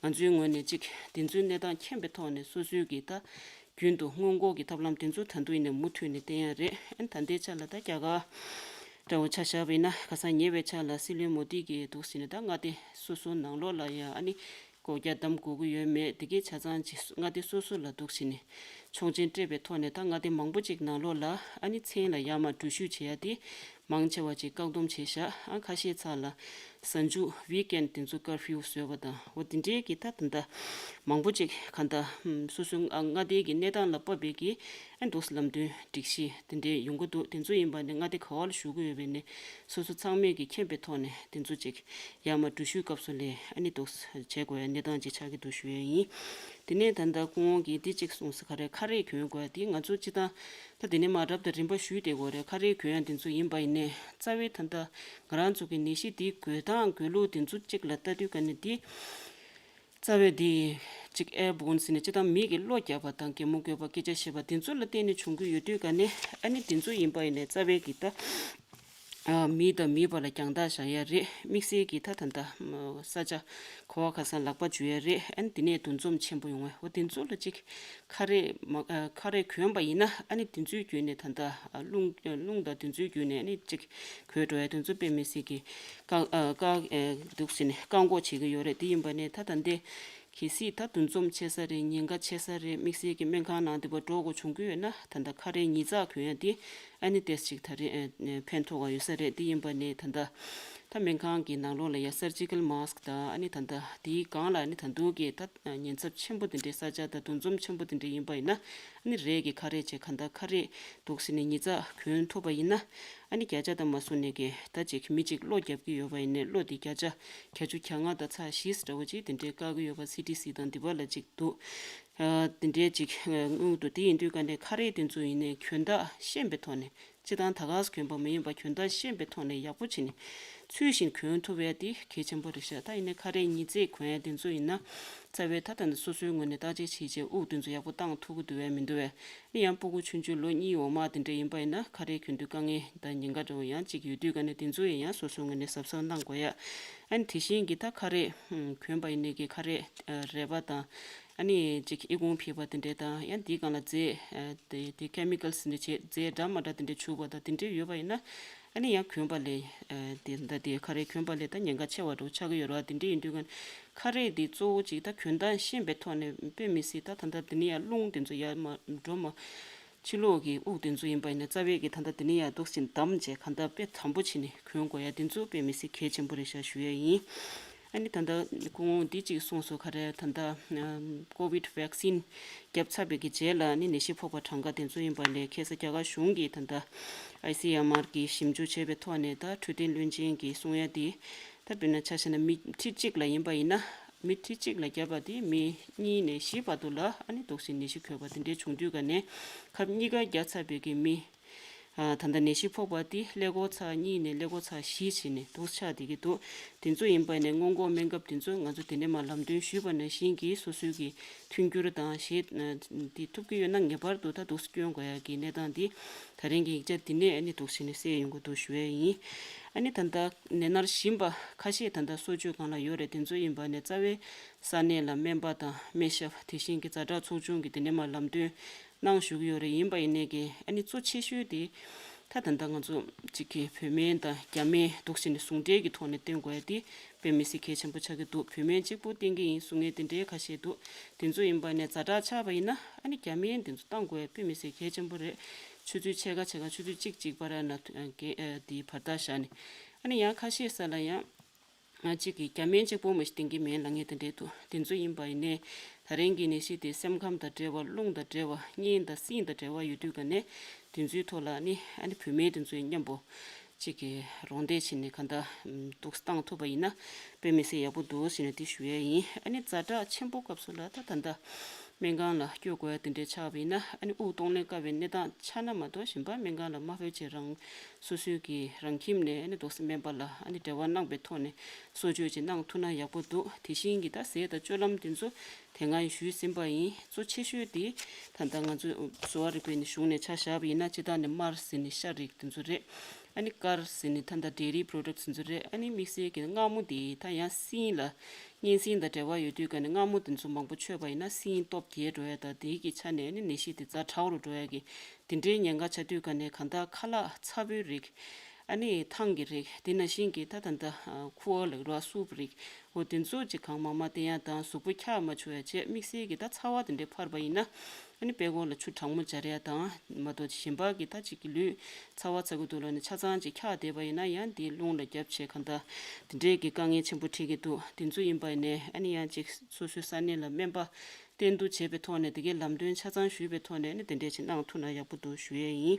ང་ཚོའི་ངོས་ནས་ཅིག་དེ་ཚོའི་གནས་སྟངས་མཁྱེན་པའི་ཐོག་ནས་སོ་སོའི་གི་ད་རྒྱུན་དུ་སྔོན་འགོག་གི་ཐབས་ལམ་དེ་ཚོ་ད་དུང་ཡིན་ནའི་མུ་མཐུད་ནས་བསྟེན་ཡ་རེད། ཨ་ནི་ད་ལྟའི་ཆ་ལ་ད་རྒྱ་གར་འདྲ་བོ་ཆ་བཞག་པ་ཡིན་ན་ཁ་སང་ཉེ་བའི་ཆ་ལ་སྲིད་བློན་མོ་དི་གིས་འདུག་ཟེར་ནས་ད་མངའ་སྡེ་སོ་སོ་ནང་ལོགས་ལ་ཡ་ཨ་ནི་སྒོ་རྒྱ་བསྡམ་དགོས་ཀྱི་ཡོད་མེད་དེ་གའི་ཆ་ཚང་ཅིག་མངའ་སྡེ་སོ་སོ་ལ་འདུག་ཟེར་ནས་ཆོག་མཆན་སྤྲད་པའི་ཐོག་ནས་ད་མངའ་སྡེ་མང་པོ་ཅིག་ནང་ལོགས་ལ་ཨ་ནི་མཚན་ལ་ཡར་མར་འགྲུལ་བཞུད་བྱེད་ཡ་དེ་མང་ཆེ་བ་ཅིག་བཀག་སྡོམ་བྱས་བཞག་ཨ་ཁ་ཤས་ཚ་ལ་གཟའ་མཇུག་ཝིག་ཨེན་དེ་ཚོ་ཀར་ཕིའུ་བཟོས་པ་དང་འོ་དེ་འདྲའི་གི་ད་ད་ལྟ་མང་པོ་ཅིག་ག་ད་སོ་སོའི་མངའ་སྡེའི་གི་གནས་སྟངས་ལ་དཔག་པའི་གི་ཨ་འདུག་ལམ་སྟོན་སྒྲིག་གཞི་དེ་འདྲའི་ཡོང་གི་འདུག་དེ་ཚོ་ཡིན་པ་ནི་མངའ་སྡེ་ག་བ་ལ་བཞུགས་ཀྱི་ཡོད་པའི་ནི་སོ་སོ་ཚང་མས་ཀྱི་མཁྱེན་པའི་ཐོག་ནས་དེ་ཚོ་ཅིག་ཡར་མར་འགྲུལ་བཞུད་སྐབས་སུ་ལས་ཨ་ནི་འདུག་བྱེད་དགོས་ཡ་གནས་སྟངས་ཅིག་ཆགས་ཀྱི་འདུག་ཞུ་ཡ་ཡིན། དེ་ནས་ད་ལྟ་སྐུ་ངོ་གིས་འདི་ཅིག་གསུངས་ས་ག་རེ་ཁ་རས་གྱོན་དགོས་ཡ་དེ་ང་ཚོ་སྤྱི་བཏང་ད་དེ་ནས་མར་རབ་དང་རིམ་པ་ཞུས་བསྡད་དགོས་རེད། ཁ་རས་གྱོན་ཡ་དེ་ཚོ་ཡིན་པ་ཡིན་ནའི་རྩ་བའི་ད་ལྟ་ང་རང་ཚོ་གི་ནད་གཞི་དེ་འགོས་སྟངས་འགོས་ལུགས་དེ་ཚོ་ཅིག་ལ་ལྟ་དུས་ག་ནས་དེ། རྩ་བའི་དེ་གཅིག་ཨེར་བོན་ཟེར་ནས་སྤྱི་བཏང་མི་གི་གློ་རྒྱག་པ་དང་གད་མོ་དགོད་པ་སྐད་ཆ་བཤད་པ་དེ་ཚོ་ལ་བརྟེན་ནས་བྱུང་གི་ཡོད་དུས་ག་ནས་ཨ་ནི་དེ་ཚོ་ཡིན་པ་ཡིན་ནའི་རྩ་བའི་གི་ད་ཨ་མི་དང་མི་བར་ལ་རྒྱང་ཐག་བཞག་ཡ་རེད། དམིགས་བསལ་གྱི་ད་ད་ད་ས་ཆ་ག་བ་ག་ས་ལག་པ་འཇུ་ཡ་རེད། ཨ་ནི་དེ་ནས་འདུ་འཛོམས་ཆེན་པོ་ཡོང་བ་འོ་དེ་ཚོ་ལ་གཅིག་ཁ་རས་མ་ཁ་རས་གྱོན་པ་ཡིན་ན་ཨ་ནི་དེ་ཚོའི་བརྒྱུད་ནས་ད་ད་རླུང་རླུང་དང་དེ་ཚོའི་བརྒྱུད་ནས་ཨ་ནི་གཅིག་གོས་འགྲོ་ཡ་དེ་ཚོ་དཔེ་མི་སྲིད་ཀྱི་བཀག་ཨ་བཀག་ཨ་འདུག་ཟེར་ནས་བཀག་འགོག་བྱེད་ཀྱི་ཡོད་རེད། དེ་ཡིན་པ་ནས་ད་ད་འདི་གལ་སྲིད་ད་འདུ་འཛོམས་ཆེ་ས་རེད། ཉེན་ཁ་ཆེ་ས་རེད། དམིགས་བསལ་གྱི་སྨན་ཁང་ནང་དེ་པར་འགྲོ་དགོས་བྱུང་གི་ཡོད་ན་ད་ལྟ་ཁ་རས་ཉིས་བརྩེགས་གོན་ཡ་དེ་ཨ་ནི་ཏོག་ཙམ་ཅིག་ད་རེས་ཨ་ཕན་ཐོགས་ཀྱི་ཡོད་ས་རེད། དེ་ཡིན་པ་ནས་ད་ལྟ་ད་སྨན་ཁང་གི་ནང་ལོགས་ལ་ཡ་སར་ཇི་ཀལ་མཱ་སི་ཀི་དང་ཨ་ནི་ད་ལྟ་དེའི་སྒང་ལ་ཨ་ནི་ད་འདུག་གི་ད་ཉེན་ཚབས་ཆེན་པོ་དེ་འདྲའི་ས་ཆ་དང་འདུ་འཛོམས་ཆེན་པོ་དེ་འདྲ་ཡིན་པ་ཡིན་ན་ཨ་ནི་རས་ཀྱི་ཁ་རས་བྱས་གང་ལྟར་ཁ་རས་འདུག་ཟེར་ནས་ཉིས་བརྩེགས་གོན་ཐུབ་པ་ཡིན་ན། ཨ་ནི་བརྒྱ་ཆ་དང་མ་སོང་ནས་ཀྱི་ད་ཅིག་མི་གཅིག་གློ་རྒྱབ་ཀྱི་ཡོད་པ་ཡིན་ནའི་གློ་དེ་བརྒྱ་ཆ་བརྒྱད་ཅུ་གྱ་ལྔ་དང་ཚེག་བཞི་འདྲ་བོ་ཅིག་དེ་འདྲའི་བཀག་གི་ཡོད་པ་སི་ཊི་སི་དང་འདི་པ་ལ་ཅིག་འདུག་ཨ་དེ་འདྲའི་ཅིག་དངུལ་འདུག་དེ་ཡིན་དུས་ག་ནས་ཁ་རས་དེ་ཚོ་ཡིན་ནའི་གྱོན་སྟངས་ཤེས་པའི་ཐོག་ནས་སྤྱི་བཏང་ད་ག་སེ་གྱོན་པ་མ་ཡིན་པ་གྱོན་སྟངས་ཤེས་པའི་ཐོག་ནས་ཡག་པོ་བྱས་ནས་ཚུལ་བཞིན་གྱོན་ཐུབ་ཡ་དེ་གལ་ཆེན་པོ་རེད་ཤག་ད་ཡིན་ནའི་ཁ་རས་ཉིས་བརྩེགས་གྱོན་ཡ་དེ་ཚོ་ཡིན་ན་རྩ་བའི་ད་ལྟ་འདི་སོ་སོའི་ངོས་ནས་བརྟག་དཔྱད་བྱས་རྗེས་དབུགས་དེ་ཚོ་ཡག་པོ་བཏང་ཐུབ་ཀྱི་འདུག་བས་མི་འདུག་བས། ནི་ཡང་སྤུ་གུ་ཆུང་ཆུང་ལོ་གཉིས་འོག་མ་དེ་འདྲ་ཡིན་པ་ཡིན་ན་ཁ་རས་གྱོན་དུས་དཀའ་ངལ་དང་ཉེན་ཁ་འདྲ་བོ་ཡང་གཅིག་ཡོད་དུས་ག་ནས་དེ་ཚོ་ཡང་སོ་སོའི་ངོས་ནས་གཟབ་གཟབ་གནང་དགོས་ཡ། ཨ་ནི་དེ་བཞིན་གྱི་ད་ཁ་རས་གྱོན་པ་ཡིན་ནའི་གི་ཁ་རས་རལ་པ་དང་ཨ་ནི་གཅིག་ཨི་ཁུང་ཕྱེད་པ་དེ་འདྲ་དང་ཡང་དེའི་སྒང་ལ་རྫས་དེ་དེ་ཁེ་མི་ཀལ་སི་འདྲ་བྱས་རྫས་འདྲ་མ་འདྲ་དེ་འདྲ་བྱུག་པ་དང་དེ་འདྲ་ཡོད་པ་ཡིན་ན་ཨ་ནི་ཡང་གྱོན་པ་ལས་དེ་ད་དེ་ཁ་རས་གྱོན་པ་ལས་ད་ཉེན་ཁ་ཆེ་བ་འདྲ་བོ་ཆགས་ཀྱི་ཡོད་རེད་བ། དེ་འདྲ་ཡིན་དུས་ག་ནས་ཁ་རས་དེ་གཙོ་བོ་གཅིག་ད་གྱོན་སྟངས་ཤེས་པའི་ཐོག་ནས་དཔེ་མི་སྲིད་ད་ད་ད་དེ་ནས་ཡང་རླུང་དེ་ཚོ་ཡར་མར་འགྲོ་མ། ཕྱི་ལོགས་ཀྱི་དབུགས་དེ་ཚོ་ཡིན་པ་ཡིན་ན་རྩ་བའི་གི་ད་ལྟ་དེ་ནས་ཡར་འདུག་སེ་བསྡམས་བྱས་གང་ལྟར་དཔེ་དམ་པོ་བྱས་ནས་གོན་དགོས་ཡ་དེ་ཚོ་དཔེ་མི་སྲིད་གལ་ཆེན་པོ་རེད་ཤག་ཞུ་ཡ་ཡིན། ཨ་ནི་ད་ལྟ་ཁོང་འདི་གཅིག་གསུངས་སོང་། ག་རེ་ད་ལྟ་ཀོ་ཝིད་ཝེག་སིན་བརྒྱབ་ཚར་བའི་གི་རྗེས་ལ་ནི་ནད་གཞི་ཕོག་པ་གྲངས་ཀ་དེ་ཚོ་ཡིན་པ་ལས་ཁ་སང་རྒྱ་གར་གཞུང་གིས་ད་ལྟ་ཨའི་སི་ཨེམ་ཨར་གྱིས་ཞིབ་འཇུག་བྱས་པའི་ཐོག་ནས་ད་འཕྲོད་བསྟེན་བློན་ཆེན་གྱིས་གསུང་ཡ་དེ། ད་དཔེར་ན་ཆ་བཞག་ན་མི་ཁྲི་གཅིག་ལ་ཡིན་པ་ཡིན་ན། མི་ཁྲི་གཅིག་ལ་བརྒྱབ་པ་དེ་མི་གཉིས་ནས་བཞི་བར་དུ་ལ་ཨ་ནི་འདུག་སེ་ནད་གཞི་འགོས་པ་དེ་འདྲའི་བྱུང་དུས་ག་ནས་ཁབ་གཉིས་ཀ་བརྒྱབ་ཚར་བའི་གི་མི། ཨ་ད་ལྟ་ནད་གཞི་ཕོག་པ་དེ་ཀླད་ཀོར་ཚར་གཉིས་ནས་ཀླད་ཀོར་ཚར་བཞི་བྱས་ནས་འདུག་ཆགས་བསྡད་ཀྱི་འདུག་དེ་ཚོ་ཡིན་པ་ནས་སྔོན་འགོག་སྨན་ཁབ་དེ་ཚོ་ང་ཚོ་དེ་ནས་མར་ལམ་སྟོན་ཞུས་པ་ནང་བཞིན་གྱི་སོ་སོའི་གི་མཐུན་འགྱུར་དང་ཞེས་དེ་ཐུབ་ཀྱི་ཡོད་ན་ངེས་པར་དུ་ད་འདུག་སེ་སྐྱོན་དགོས་ཡ་གི་གནས་སྟངས་དེ་ད་རིང་གི་ཡིག་ཆ་འདི་ནས་ཨ་ནི་འདུག་སེ་ནས་གསལ་ཡོང་གི་འདུག་ཞུ་ཡ་ཡིན། ཨ་ནི་ད་ལྟ་ནད་མནར་བཞིན་པ་ཁ་ཤས་ད་ལྟ་གསོ་བཅོས་སྒང་ལ་ཡོད་རེད། དེ་ཚོ་ཡིན་པ་ནས་རྩ་བའི་ས་གནས་ལ་སྨན་པ་དང་སྨན་ཞབས་དེ་བཞིན་གྱི་ཛ་དྲག་ཚོགས་ཆུང་གི་དེ་ནས་མར་ལམ་སྟོན་གནང་བཞུགས་ཀྱི་ཡོད་རེད། ཡིན་པ་ཡིན་ནའི་གི་ཨ་ནི་གཙོ་ཆེ་ཤོས་དེ་ད་ད་ལྟ་ང་ཚོ་གཅིག་གི་བོད་སྨན་དང་རྒྱ་སྨན་འདུག་སེ་ནས་ཟུང་འབྲེལ་གྱི་ཐོག་ནས་བསྟེན་དགོས་ཡ་དེ་དཔེ་མི་སྲིད་གལ་ཆེན་པོ་ཆགས་ཀྱི་འདུག་བོད་སྨན་གཅིག་པུ་བསྟེན་གྱི་ཡིན་གསུང་མཁན་དེ་འདྲའི་ཁ་ཤས་འདུག་དེ་ཚོ་ཡིན་པ་ནས་ཛ་དྲག་ཆགས་པ་ཡིན་ན་ཨ་ནི་རྒྱ་སྨན་དེ་ཚོ་བཏང་དགོས་ཡ་དཔེ་མི་སྲིད་གལ་ཆེན་པོ་རེད། ཆུ་ཚོད་ཕྱེད་ཀ་ཕྱེད་ཀ་ཆུ་ཚོད་གཅིག་གཅིག་བར་ན་དེའི་བར་ཐག་བཞག་ནས་ཨ་ནི་ཡང་ཁ་ཤས་ས་ལ་ཡང་། ང་གཅིག་གིས་རྒྱ་སྨན་གཅིག་པོ་མ་ཞིག་བསྟེན་གྱི་མེད་ལབ་མཁན་དེ་འདྲས་འདུག་དེ་ཚོ་ཡིན་པ་ཡིན་ནའི་ད་རིང་གི་ནད་གཞི་དེ་སེམས་ཁམས་དང་འབྲེལ་བ། རླུང་དང་འབྲེལ་བ། གཉན་དང་སྲིན་དང་འབྲེལ་བ་ཡོད་དུས་ག་ནས་དེ་ཚོའི་ཐོག་ལ་ནི་ཨ་ནི་བོད་སྨན་དེ་ཚོའི་མཉམ་པོ་གཅིག་གིས་རོགས་འདེགས་བྱས་ནས་གང་ལྟར་འདུག་བཏང་ཐུབ་པ་ཡིན་ན་དཔེ་མི་སྲིད་ཡག་པོ་འདུག་ཟེར་ནས་དེ་ཞུ་ཡས་ཡིན། ཨ་ནི་ཛ་དྲག་ཆེན་པོ་སྐབས་སུ་ལ་ད་ད་ལྟ་སྨན་ཁང་ལ་སྐྱོད་དགོས་ཡ་དེ་འདྲས་ཆགས་པ་ཡིན་ན་ཨ་ནི་དབུགས་གཏོང་ལེན་དཀའ་བའི་གནས་སྟངས་ཆགས་ན་མ་གཏོགས་གཞན་པ་སྨན་ཁང་ལ་མ་ཕེབས་བྱས་རང་སོ་སོའི་གི་རང་ཁྱིམ་ནས་ཨ་ནི་འདུག་སེ་སྨན་པ་ལ་ཨ་ནི་འབྲེལ་བ་གནང་པའི་ཐོག་ནས་གསོ་བཅོས་ཅིག་གནང་ཐུབ་ན་ཡག་པོ་འདུག་དེ་བཞིན་གྱི་ད་ཟས་དང་སྤྱོད་ལམ་དེ་ཚོ་དེ་སྔ་ཞུས་ཟིན་པ་ཡིན། གཙོ་ཆེ་ཤོས་དེ་ད་ལྟ་ང་ཚོས་གསོ་བ་རིག་པའི་ནི་གཞུང་ནས་ཆ་བཞག་པ་ཡིན་ན་སྤྱིར་བཏང་ནས་མར་ཟེར་ནི་ཤ་རིགས་དེ་ཚོ་རེད། ཨ་ནི་དཀར་ཟེར་ནི་ད་ལྟ་ཌེ་རི་པྲོ་ཌག་དེ་ཚོ་རེད། ཨ་ནི་དམིགས་བསལ་གྱི་མངར་མོ་དེ་ད་ཡང་སྲིན་ལ་གཉན་སྲིན་དང་འབྲེལ་བ་ཡོད་དུས་ག་ནས་མངར་མོ་དེ་ཚོ་མང་པོ་མཆོད་པ་ཡིན་ན་སྲིན་སྟོབས་རྒྱས་འགྲོ་ཡ་དང་དེའི་གི་ཆ་ནས་ཨ་ནི་ནད་གཞི་དེ་ཛ་དྲག་རུ་འགྲོ་ཡ་གི་དེ་འདྲའི་ཉེན་ཁ་ཆགས་དུས་ག་ནས་གང་ལྟར་ཁ་ལག་ཚ་པོའི་རིགས། ཨ་ནི་ཐང་གི་རིགས་དེ་ནང་བཞིན་གྱི་ད་ད་ལྟ་ཁུ་བ་ལ་ར་སུབ་རིགས་འོ་དེ་ཚོ་ཅིག་གང་མང་མང་བསྟེན་ཡ་དང་གཟུགས་པོ་འཁྱག་མ་བྱུང་ཡ་བྱས། དམིགས་བསལ་གྱི་ད་ཚ་བ་དེ་འདྲའི་འཕར་བ་ཡིན་ན་ཨ་ནི་དཔྲལ་ཀོར་ལ་ཆུ་གྲང་མོ་སྦྱར་ཡ་དང་མ་གཏོགས་གཞན་པ་གི་ད་ཅིག་གི་ལུས་ཚ་བ་ཚ་གི་འདུག་ལབ་ནས་ཆ་ཚང་ཅིག་འཁྱག་བསྡད་པ་ཡིན་ན་ཡང་དེའི་རླུང་ལ་རྒྱབ་བྱས་གང་ལྟར་དེ་འདྲའི་གི་དཀའ་ངལ་ཆེན་པོ་འཕྲད་ཀྱི་འདུག་དེ་ཚོ་ཡིན་པ་ཡིན་ནའི་ཨ་ནི་ཡང་ཅིག་སོ་སོའི་ས་གནས་ལ་སྨན་པ་བསྟེན་གཏུག་བྱས་པའི་ཐོག་ནས་དེ་གའི་ལམ་སྟོན་ཆ་ཚང་ཞུས་པའི་ཐོག་ནས་ནི་དེ་འདྲས་ཅིག་གནང་ཐུབ་ན་ཡག་པོ་འདུག་ཞུ་ཡས་ཡིན།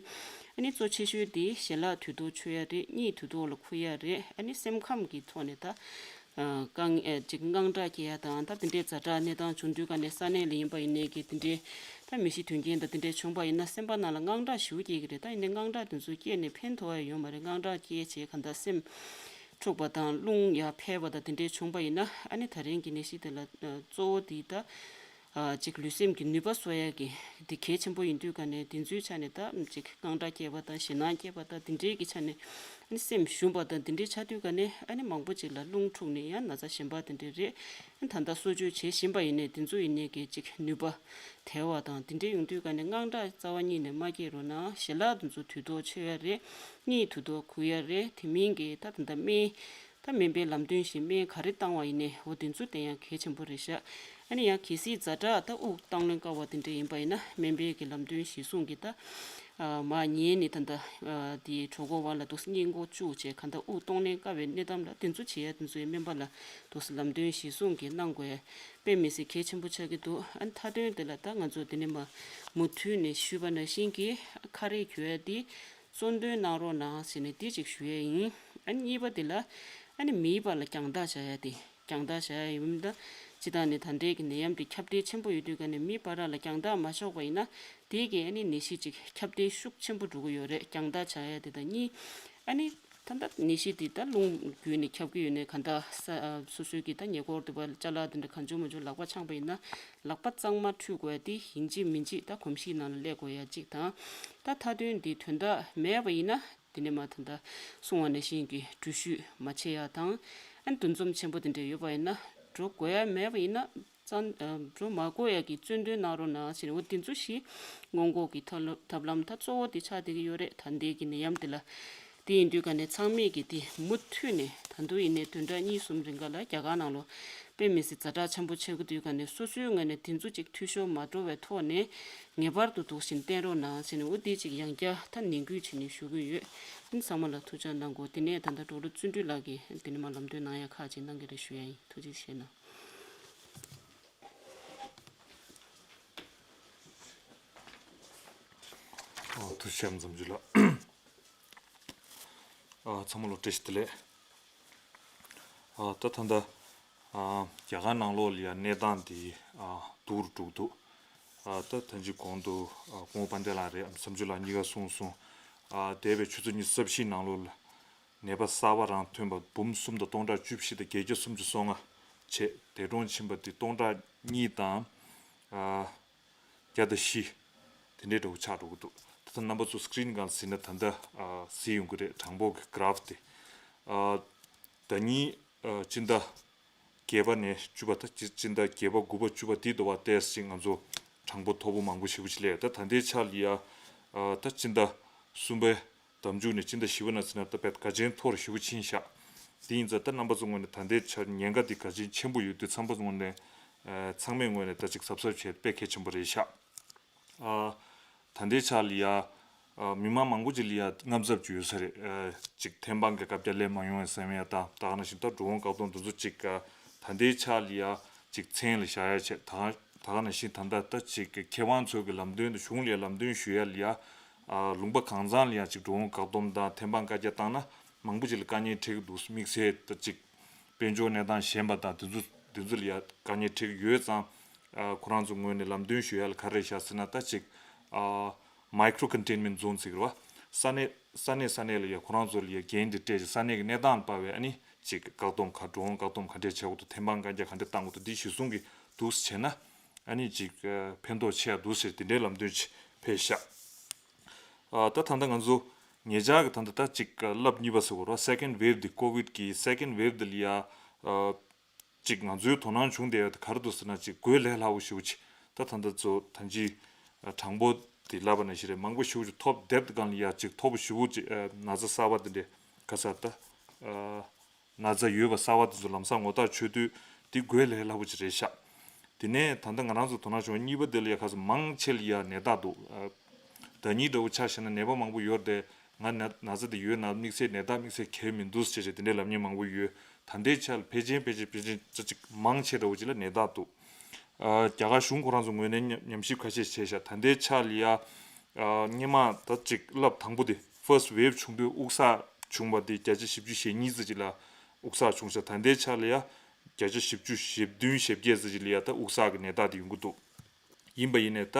ཨ་ནི་གཙོ་ཆེ་ཤོས་དེ་ཞལ་ལག་དུས་ཐོག་མཆོད་ཡ་རེད། གཉིད་དུས་ཐོག་ལ་ཁུག་ཡ་རེད། ཨ་ནི་སེམས་ཁམས་ཀྱི་ཐོག་ནས་ད་ཨ་དཀའ་ངལ་ཅིག་དངངས་སྐྲག་སྐྱེ་ཡ་དང་ད་དེ་འདྲས་ཛ་དྲག་གནས་སྟངས་བྱུང་དུས་ག་ནས་ས་གནས་ལ་ཡིན་པ་ཡིན་ནའི་གི་དེ་འདྲས་ད་མི་ཤི་དོན་རྐྱེན་དང་དེ་འདྲས་བྱུང་པ་ཡིན་ན་སེམས་པ་ནང་ལ་དངངས་སྐྲག་ཞེ་པོ་སྐྱེ་གི་རེད། ད་ཡིན་ནའི་དངངས་སྐྲག་དེ་ཚོ་སྐྱེས་ནས་ཕན་ཐོགས་ཡ་ཡོད་མ་རེད། དངངས་སྐྲག་སྐྱེས་བྱས་གང་ལྟར་སེམས་འཁྲུགས་པ་དང་རླུང་ཡར་འཕར་བ་དང་དེ་འདྲས་བྱུང་པ་ཡིན་ན་ཨ་ནི་ད་རིང་གི་ནད་གཞི་དེ་ལ་གཙོ་བོ་དེ་ད་ཅིག་ལུས་སེམས་ཀྱི་ནུས་པ་གསོ་ཡ་གི་དེ་གལ་ཆེན་པོ་ཡིན་དུས་ག་ནས་དེ་ཚོའི་ཆ་ནས་ད་ཅིག་དངངས་སྐྲག་སྐྱེས་པ་དང་ཞེད་སྣང་སྐྱེས་པ་དང་དེ་འདྲའི་གི་ཆ་ནས་ཨ་ནི་སེམས་ཞུམ་པ་དང་དེ་འདྲའི་ཆགས་དུས་ག་ནས་ཨ་ནི་མང་པོ་ཅིག་ལ་རླུང་འཁྲུགས་ནས་ཡང་ན་ཚ་གཞན་པ་དེ་འདྲའི་རེད། ཨ་ནི་ད་ལྟ་གསོ་བཅོས་བྱེད་བཞིན་པ་ཡིན་ནའི་དེ་ཚོ་ཡིན་ནའི་གི་ཅིག་ནུས་པ་དལ་བ་དང་དེ་འདྲའི་ཡོང་དུས་ག་ནས་དངངས་སྐྲག་རྩ་བ་ཉིད་ནས་མ་སྐྱེ་རོགས་གནང་། ཞལ་ལག་དེ་ཚོ་དུས་ཐོག་མཆོད་ཡ་རེད། གཉིད་དུས་ཐོག་ཁུག་ཡ་རེད། དེ་མིན་གྱི་ད་ད་ལྟ་སྨན་ད་སྨན་པའི་ལམ་སྟོན་བཞིན་སྨན་ག་རེ་བཏང་བ་ཡིན་ནའི་འོ་དེ་ཚོ་བསྟེན་ཡ་གལ་ཆེན་པོ་རེད་ཤག་ཨ་ནི་ཡང་གལ་སྲིད་ཛ་དྲག་ད་དབུགས་བཏང་ལེན་དཀའ་བ་དེ་འདྲ་ཡིན་པ་ཡིན་ན་སྨན་པའི་གི་ལམ་སྟོན་གཞིར་བཟུང་གི་ད་མར་ཉལ་ནས་ད་ད་དེ་གྲོད་ཁོག་བར་ལ་འདུག་སེ་སྙིང་ཁོག་བཅུག་བྱས་གང་ད་དབུགས་གཏོང་ལེན་དཀའ་བའི་གནས་སྟངས་ལ་དེ་ཚོ་བྱེད་ཡ་དེ་ཚོའི་སྨན་པ་ལ་འདུག་སེ་ལམ་སྟོན་གཞིར་བཟུང་གི་གནང་དགོས་ཡ་དཔེ་མི་སྲིད་གལ་ཆེན་པོ་ཆགས་ཀྱི་འདུག་ཨ་ནི་མཐའ་དོན་དེ་ལ་ད་ང་ཚོ་དེ་ནས་མར་མུ་མཐུད་ནས་ཞུས་པ་ནང་བཞིན་གྱི་ཁ་རས་གྱོན་ཡ་དེ་གཙོ་འདོན་གནང་རོགས་གནང་ཟེར་ནས་འདི་གཅིག་ཞུ་ཡས་ཡིན། ཨ་ནི་གཉིས་པ་དེ་ལ་ཨ་ནི་མིའི་བར་ལ་རྒྱང་ཐག་བཞག་ཡ་དེ་རྒྱང་ཐག་བཞག་ཡ་ཡིན་ད། སྤྱིར་བཏང་ནས་ད་ལྟའི་གི་ནད་ཡམས་དེ་ཁྱབ་གདལ་ཆེན་པོ་ཡོད་དུས་ག་ནས་མི་བར་ལ་རྒྱང་ཐག་མ་ཞོག་པ་ཡིན་ན་དེ་གི་ཨ་ནི་ནད་གཞི་ཅིག་ཁྱབ་གདལ་ཤུགས་ཆེན་པོ་འགྲོ་གི་ཡོད་རེད། རྒྱང་ཐག་བཞག་ཡ་དེ་དང་གཉིས་ཨ་ནི་ད་ལྟ་ནད་གཞི་དེ་ད་རླུང་བརྒྱུད་ནས་ཁྱབ་ཀྱི་ཡོད་ནས་ག་ད་ས་སོ་སོའི་གི་ད་ཉེ་འཁོར་དུ་བ་ཅ་ལག་དེ་འདྲ་གང་བྱུང་མང་བྱུང་ལག་པ་འཆང་པ་ཡིན་ན་ལག་པ་གཙང་མ་འཁྲུད་དགོས་ཡ་དེ་ཡིན་གཅིག་མིན་གཅིག་ད་གོམས་གཤིས་ནང་ལ་སླེབས་དགོས་ཡ་གཅིག་དང་། ད་མཐའ་དོན་འདི་དོན་དག་མེད་པ་ཡིན་ན། དེ་ནས་མར་ད་ལྟ་གསུངས་པ་ནང་བཞིན་གྱི་འགྲུལ་བཞུད་མ་བྱེད་ཡ་དང་། ཨ་ནི་འདུ་འཛོམས་ཆེན་པོ་དེ་འདྲ་ཡོད་པ་ཡིན་ན་འགྲོ་དགོས་ཡ་མེད་པ་ཡིན་ན་ཙང་འགྲོ་མ་དགོས་ཡ་གི་གཙོ་འདོན་གནང་རོགས་གནང་ཟེར་ནས་འོ་དེ་ཚོ་ཞིག་སྔོན་འགོག་གི་ཐབས་ལམ་ཐབས་ལམ་ད་གཙོ་བོ་དེ་ཆགས་བསྡད་ཀྱི་ཡོད་རེད། ད་ལྟའི་གི་ནད་ཡམས་དེ་ལ་དེ་ཡིན་དུས་ག་ནས་ཚང་མས་ཀྱི་དེ་མུ་མཐུད་ནས་ད་དུང་ཡིན་ནའི་བདུན་ཕྲག་གཉིས་གསུམ་རིང་ག་ལ་རྒྱ་གར་ནང་ལོགས་ དཔེ་མི་སྲིད་ཛ་དྲག་ཆེན་པོ་ཆགས་ཀྱི་འདུག་ག་ནས་སོ་སོའི་ངོས་ནས་དེ་ཚོ་ཅིག་འཐུས་ཤོར་མ་འགྲོ་བའི་ཐོག་ནས་ངེས་པར་དུ་འདུག་བཞིན་བསྟེན་རོགས་གནང་ཟེར་ནས་འོ་དེ་ཅིག་ཡང་བསྐྱར་ད་ནན་སྐུལ་བྱས་ནས་ཞུ་གི་ཡོད། ཨིན་ཚང་མ་ལ་ཐུགས་ཅག་གནང་དགོས། དེ་ནས་ད་ལྟ་གྲོགས་རུ་བརྩོན་འགྲུས་ལགས་ཀྱིས་དེ་ནས་མ་ལམ་སྟོན་གནང་ཡ་ཁག་ཅིག་གནང་གི་རེད་ཞུ་ཡ་ཡིན། ཐུགས་རྗེ་ཆེ་གནང་། ཨོ་ཐུགས་རྗེ་ཆེ་འཛོམས་ཇུ་ལགས། ཨ་ཚང་མ་ལ་བཀྲ་ཤིས་བདེ་ལེགས། ཨ་ད་ད་ལྟ་ཨ་རྒྱ་གར་ནང་ལོགས་ལ་ཡ་གནས་སྟངས་འདི་ཨ་སྡུག་རུ་འགྲོ་གི་འདུག་ཨ་ད་ད་ཅི་གོང་དུ་ཨ་སྐུ་ངོ་དཔལ་ལྡན་ལགས་རེད། འཛོམས་ཇུ་ལགས་གཉིས་ཀ་གསུངས་སོང་། ཨ་འདས་པའི་ཆུ་ཚོད་ཉི་ཤུ་རྩ་བཞི་ནང་ལོགས་ལ་ནད་པ་གསར་པ་རང་ཐོན་པ་འབུམ་གསུམ་དང་སྟོང་ཕྲག་བཅུ་བཞི་དང་བརྒྱད་བརྒྱ་སུམ་ཅུ་སོ་ལྔ་བྱས། འདས་གྲོངས་ཕྱིན་པ་འདི་སྟོང་ཕྲག་གཉིས་དང་ཨ་བརྒྱ་དང་བཞི། དེ་འདྲའི་འདྲ་བོ་ཆགས་འགྲོ་གི་འདུག་ད་ལྟ་རྣམ་པ་ཚོ་སི་ཀི་རིན་སྒང་གཟིགས་ན་ད་ལྟ་ཨ་གཟིགས་ཡོང་གི་རེད། གྲངས་འབོར་གྱི་གྷ་རཕ་དེ། ཨ་ཟླ་ཉིན་ཨ་སྤྱི་ཟླ་བརྒྱད་པ་ནས་བཅུ་པ། ད་སྤྱི་སྤྱི་ཟླ་བརྒྱད་པ་དགུ་པ་བཅུ་པ་དེའི་འདྲ་བ་ཏོག་ཙམ་ཅིག་ང་ཚོ་གྲངས་འབོར་མཐོ་པོ་མང་པོ་ཞེ་པོ་ཅིག་སླེབས། ད་ད་ལྟའི་ཆར་ལ་ཡ་ཨ་ད་སྤྱི་ཟླ་གསུམ་པའི་ཟླ་མཇུག་ནས་སྤྱི་ཟླ་བཞི་པ་ནང་ཟིན་ན་ད་དཔེ་དགའ་ཆེན་མཐོ་རུ་ཞེ་པོ་ཕྱིན་ཤག་དེ་ཡིན་ཙང་ད་རྣམ་པ་ཚོ་ངོས་ནས་ད་ལྟའི་ཆར་ཉེན་ཁ་འདི་ག་ཚོད་ཆེན་པོ་ཡོད་དུས་ཚང་མ་ངོས་ནས་ཨ་ཚང་མའི་ངོས་ནས་ད་ཅིག་གཟབ་གཟབ་བྱེད་དཔེ་གལ་ཆེན་པོ་རེད་ཤག་ཨ་ད་ལྟའི་ཆར་ལ་ཡ་ཨ་མི་མང་མང་པོ་ཅིག་ལ་ཡ་དངངས་འཚབ་ཅིག་ཡོད་ས་རེད། ཨ་ཅིག་ཐེམ་སྤང་གི་བཀའ་རྒྱ་སླེབས་མ་ཡོང་བའི་བསམ་ཡ་དང་། ད་ག་ནང་བཞིན་ད་འགྲོ་འོང་བཀག་སྡོམ་འདི་ཚོ་ཅིག་ཨ་ད་ལྟའི་ཆར་ལ་ཡ་ཅིག་མཚན་ལ་བཞག་ཡ་བྱས། ད་ག་ད་ག་ནང་བཞིན་ད་ལྟ་ད་ཅིག་མཁས་དབང་ཚོ་གི་ལམ་སྟོན་དང་གཞུང་ལ་ཡ་ལམ་སྟོན་ཞུ་ཡ་ལ་ཡ་ཨ་ལུང་པ་གང་ཚང་ལ་ཡ་ཅིག་འགྲོ་འོང་བཀག་སྡོམ་དང་ཐེམ་སྤང་བཀའ་རྒྱ་བཏང་ན་མང་པོ་ཅིག་ལ་དཀའ་ངལ་འཕྲད་ཀྱི་འདུག་དམིགས་བསལ་ད་ཅིག་དཔལ་འབྱོར་གནས་སྟངས་ཞན་པ་དང་དེ་ཚོ་དེ་ཚོ་ལ་ཡ་དཀའ་ངལ་འཕྲད་ཀྱི་ཡོད་ཙང་། ཨ་ཁོ་རང་ཚོ་ངོས་ནས་ལམ་སྟོན་ཞུ་ཡ་ལ་ག་རེ་བཞག་ཟེར་ན། ད་ཅིག་ཨ་micro containment zone ཟེར་གྱི་རེད་བ། ས་གནས་ས་གནས་ས་གནས་ལ་ཡ་ཁོ་རང་ཚོ་ལ་ཡ་འགན་དེ་སྤྲད་ཅིག་ས་གནས་ཀྱི་གནས་སྟངས་ལ་དཔག་པའི་ཨ་ནི་ཅིག་བཀག་སྡོམ་ག་འགྲོ་འོང་བཀག་སྡོམ་ག་འདྲས་བྱེད་དགོས་འདུག་ཐེམ་སྤང་བཀའ་རྒྱ་ག་འདྲས་བཏང་དགོས་འདུག་འདི་གཞིར་བཟུང་གི་འདུག་སེ་བྱས་ན་ཨ་ནི་ཅིག་ཨ་ཕན་ཐོགས་ཆེ་ཡ་འདུག་ཟེར་དེ་འདྲའི་ལམ་སྟོན་ཅིག་ཕེབས་ཤག་ཨ་ད་ད་ལྟ་ང་ཚོ་ཉེ་ཆར་གྱི་ད་ལྟ་ད་ཅིག་ལབ་གཉིས་པ་ཟེར་བ་རེད་བ། second wave འདི་ཀོ་བིད་ཀྱི་second wave འདི་ལ་ཡ་ཨ་ཅིག་ང་ཚོའི་དོ་སྣང་བྱུང་བསྡད་ཡ་དེ་ག་རེ་འདུག་ཟེར་ན། ཅིག་འགོས་ལས་སླ་པོ་ཞེ་པོ་ཅིག་ད་ད་ལྟ་ཚོ་ད་ཅི་གྲངས་འབོར་དེ་ལབ་པ་ནང་བཞིན་རེད། མང་པོ་ཞེ་པོ་ཅིག་ཐོབ་བསྡད་སྒང་ལ་ཡ་ཅིག་མཐོ་པོ་ཞེ་པོ་ཅིག་ཨ་ན་ཚ་གསར་པ་དེ་འདྲས་ག་ས་ད་ཨ་ན་ཚ་ཡོད་པ་གསར་པ་དེ་ཚོ་ལམ་སང་ངོ་རྟགས་ཆོད་དུས་དེ་འགོས་ལས་སླ་པོ་ཅིག་རེད་ཤག་དེ་ནས་ད་ལྟ་ང་རང་ཚོ་དོ་སྣང་བྱུང་བ་གཉིས་པ་དེ་ལ་ཡ་ག་ས་མང་ཆེ་ལ་ཡ་ནད་རྟགས་འདུག་ཨ་ཟླ་ཉིན་འདྲ་བོ་ཆ་བཞག་ན་ནད་པ་མང་པོ་ཡོད་རེད། ང་ན་ན་ཚ་དེ་ཡོད་ན་དམིགས་བསལ་ནད་རྟགས་དམིགས་བསལ་གལ་མི་འདུག་ཅེས་བྱས་དེ་འདྲའི་ལབ་མཁན་མང་པོ་ཡོད། ད་ལྟའི་ཆར་ལ་ཕལ་ཆེར་ཕལ་ཆེར་ཕལ་ཆེར་ཅིག་མང་ཆེ་འདྲ་བོ་ཅིག་ལ་ནད་རྟགས་འདུག་ཨ་རྒྱ་གར་གཞུང་ཁོ་རང་ཚོ་ངོས་ནས་ཉམས་ཉམས་ཞིབ་ཁ་ཤས་བྱས་ཤག་ད་ལྟའི་ཆར་ལ་ཡ་ཨ་སྔོན་མ་ད་ཅིག་ལབ་དང་པོ་དེ་first wave བྱུང་དུས་དབུགས་བསགས་བྱུང་བ་དེ་བརྒྱ་ཆ་བཞི་བཅུ་ཞེ་གཉིས་ཙམ་ཅིག་ལ་དབུགས་བསགས་བྱུང་ཤག་ད་ལྟའི་ཆར་ལ་ཡ་བརྒྱ་ཆ་བཞི་བཅུ་ཞེ་བདུན་ཞེ་བརྒྱད་ཙམ་ཅིག་ལ་ཡ་ད་དབུགས་བསགས་ཀྱི་ནད་རྟགས་དེ་ཡོང་གི་འདུག་ཡིན་པ་ཡིན་ནའི་ད་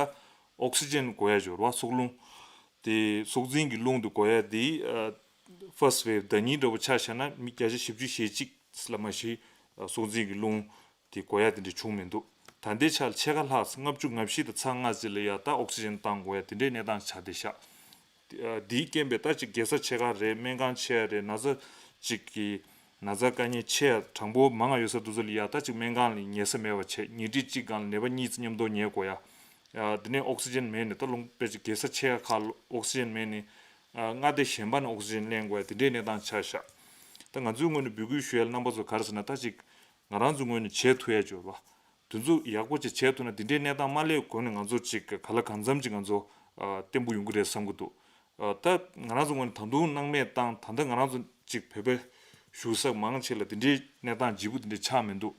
ཨོག་སི་ཇན་དགོས་ཡ་འབྱོར་བ་སྲོག་རླུང་དེ་སྲོག་འཛིན་གྱི་རླུང་དེ་དགོས་ཡ་དེ་ཨ་first wave ཟླ་ཉིན་འདྲ་བོ་ཆ་བཞག་ན་མི་བརྒྱ་ཆ་བཞི་བཅུ་ཞེ་གཅིག་ལ་མ་གཞི་ཨ་སྲོག་འཛིན་གྱི་རླུང་དེ་དགོས་ཡ་དེ་འདྲ་བྱུང་མི་འདུག་ད་ལྟའི་ཆར་ཕྱེད་ཀ་ལྷག་ལྔ་བཅུ་ང་བཞི་དང་ཚེག་ལྔ་ཙམ་ལ་ཡ་ད་ཨོག་སི་ཇན་བཏང་དགོས་ཡ་དེ་འདྲའི་གནས་སྟངས་ཆགས་བསྡད་ཤག་འདིའི་རྐྱེན་པས་ད་ཅིག་རྒྱལ་ས་ཕྱེད་ཀ་རེད། སྨན་ཁང་ཆེ་ཡ་རེད། ན་ཚ་ཅིག་གི་ན་ཚ་དཀའ་ངལ་ཆེ་ཡ་གྲངས་འབོར་མང་ང་ཡོད་ས་དེ་ཚོ་ལ་ཡ་ད་ཅིག་སྨན་ཁང་ལ་ཉལ་ས་མེད་པ་བྱས། ཉིན་རེ་གཅིག་སྒང་ལ་ནད་པ་གཉིས་ཙམ་མཉམ་དུ་ཉལ་དགོས་ཡ། ཨ་དེ་ནས་ཨོག་སི་ཇན་མེད་ནས་ད་ལུང་པའི་ཅིག་རྒྱལ་ས་ཆེ་ཡ་ཁག་ལ་ཨོག་སི་ཇན་མེད་ནས་ཨ་མངའ་སྡེ་གཞན་པ་ནས་ཨོག་སི་ཇན་ལེན་དགོས་ཡ་དེ་འདྲའི་གནས་སྟངས་ཆགས་ཤག་ད་ང་ཚོའི་ངོས་ནས་འབོད་སྐུལ་ཞུ་ཡ་ལ་རྣམ་པ་ཚོ་ག་རེ་ཟེར་ན། ད་ཅིག་ང་རང་ཚོའི་ངོས་ནས་བྱེད་ཐུབ་ཡ་འབྱོར་བ། དེ་ཚོ་ཡག་པོ་ཅིག་བྱས་ཐུབ་ན་འདི་འདྲའི་གནས་སྟངས་མ་སླེབས་གོང་ནས་ང་ཚོ་ཅིག་ག་ལ་གང་འཚམ་ཅིག་ང་ཚོ་ཨ་བརྟན་པོ་ཡོང་གི་རེད་བསམ་གྱི་འདུག་ཨ་ད་ང་རང་ཚོ་ངོས་ནས་ད་དུང་སྣང་མེད་བཏང་། ད་ལྟ་ང་རང་ཚོ་ཅིག་བོད་པའི་བཞུགས་ས་མང་ཆེ་ལ་འདི་འདྲའི་གནས་སྟངས་ལྗིད་པོ་འདི་འདྲ་ཆགས་མི་འདུག་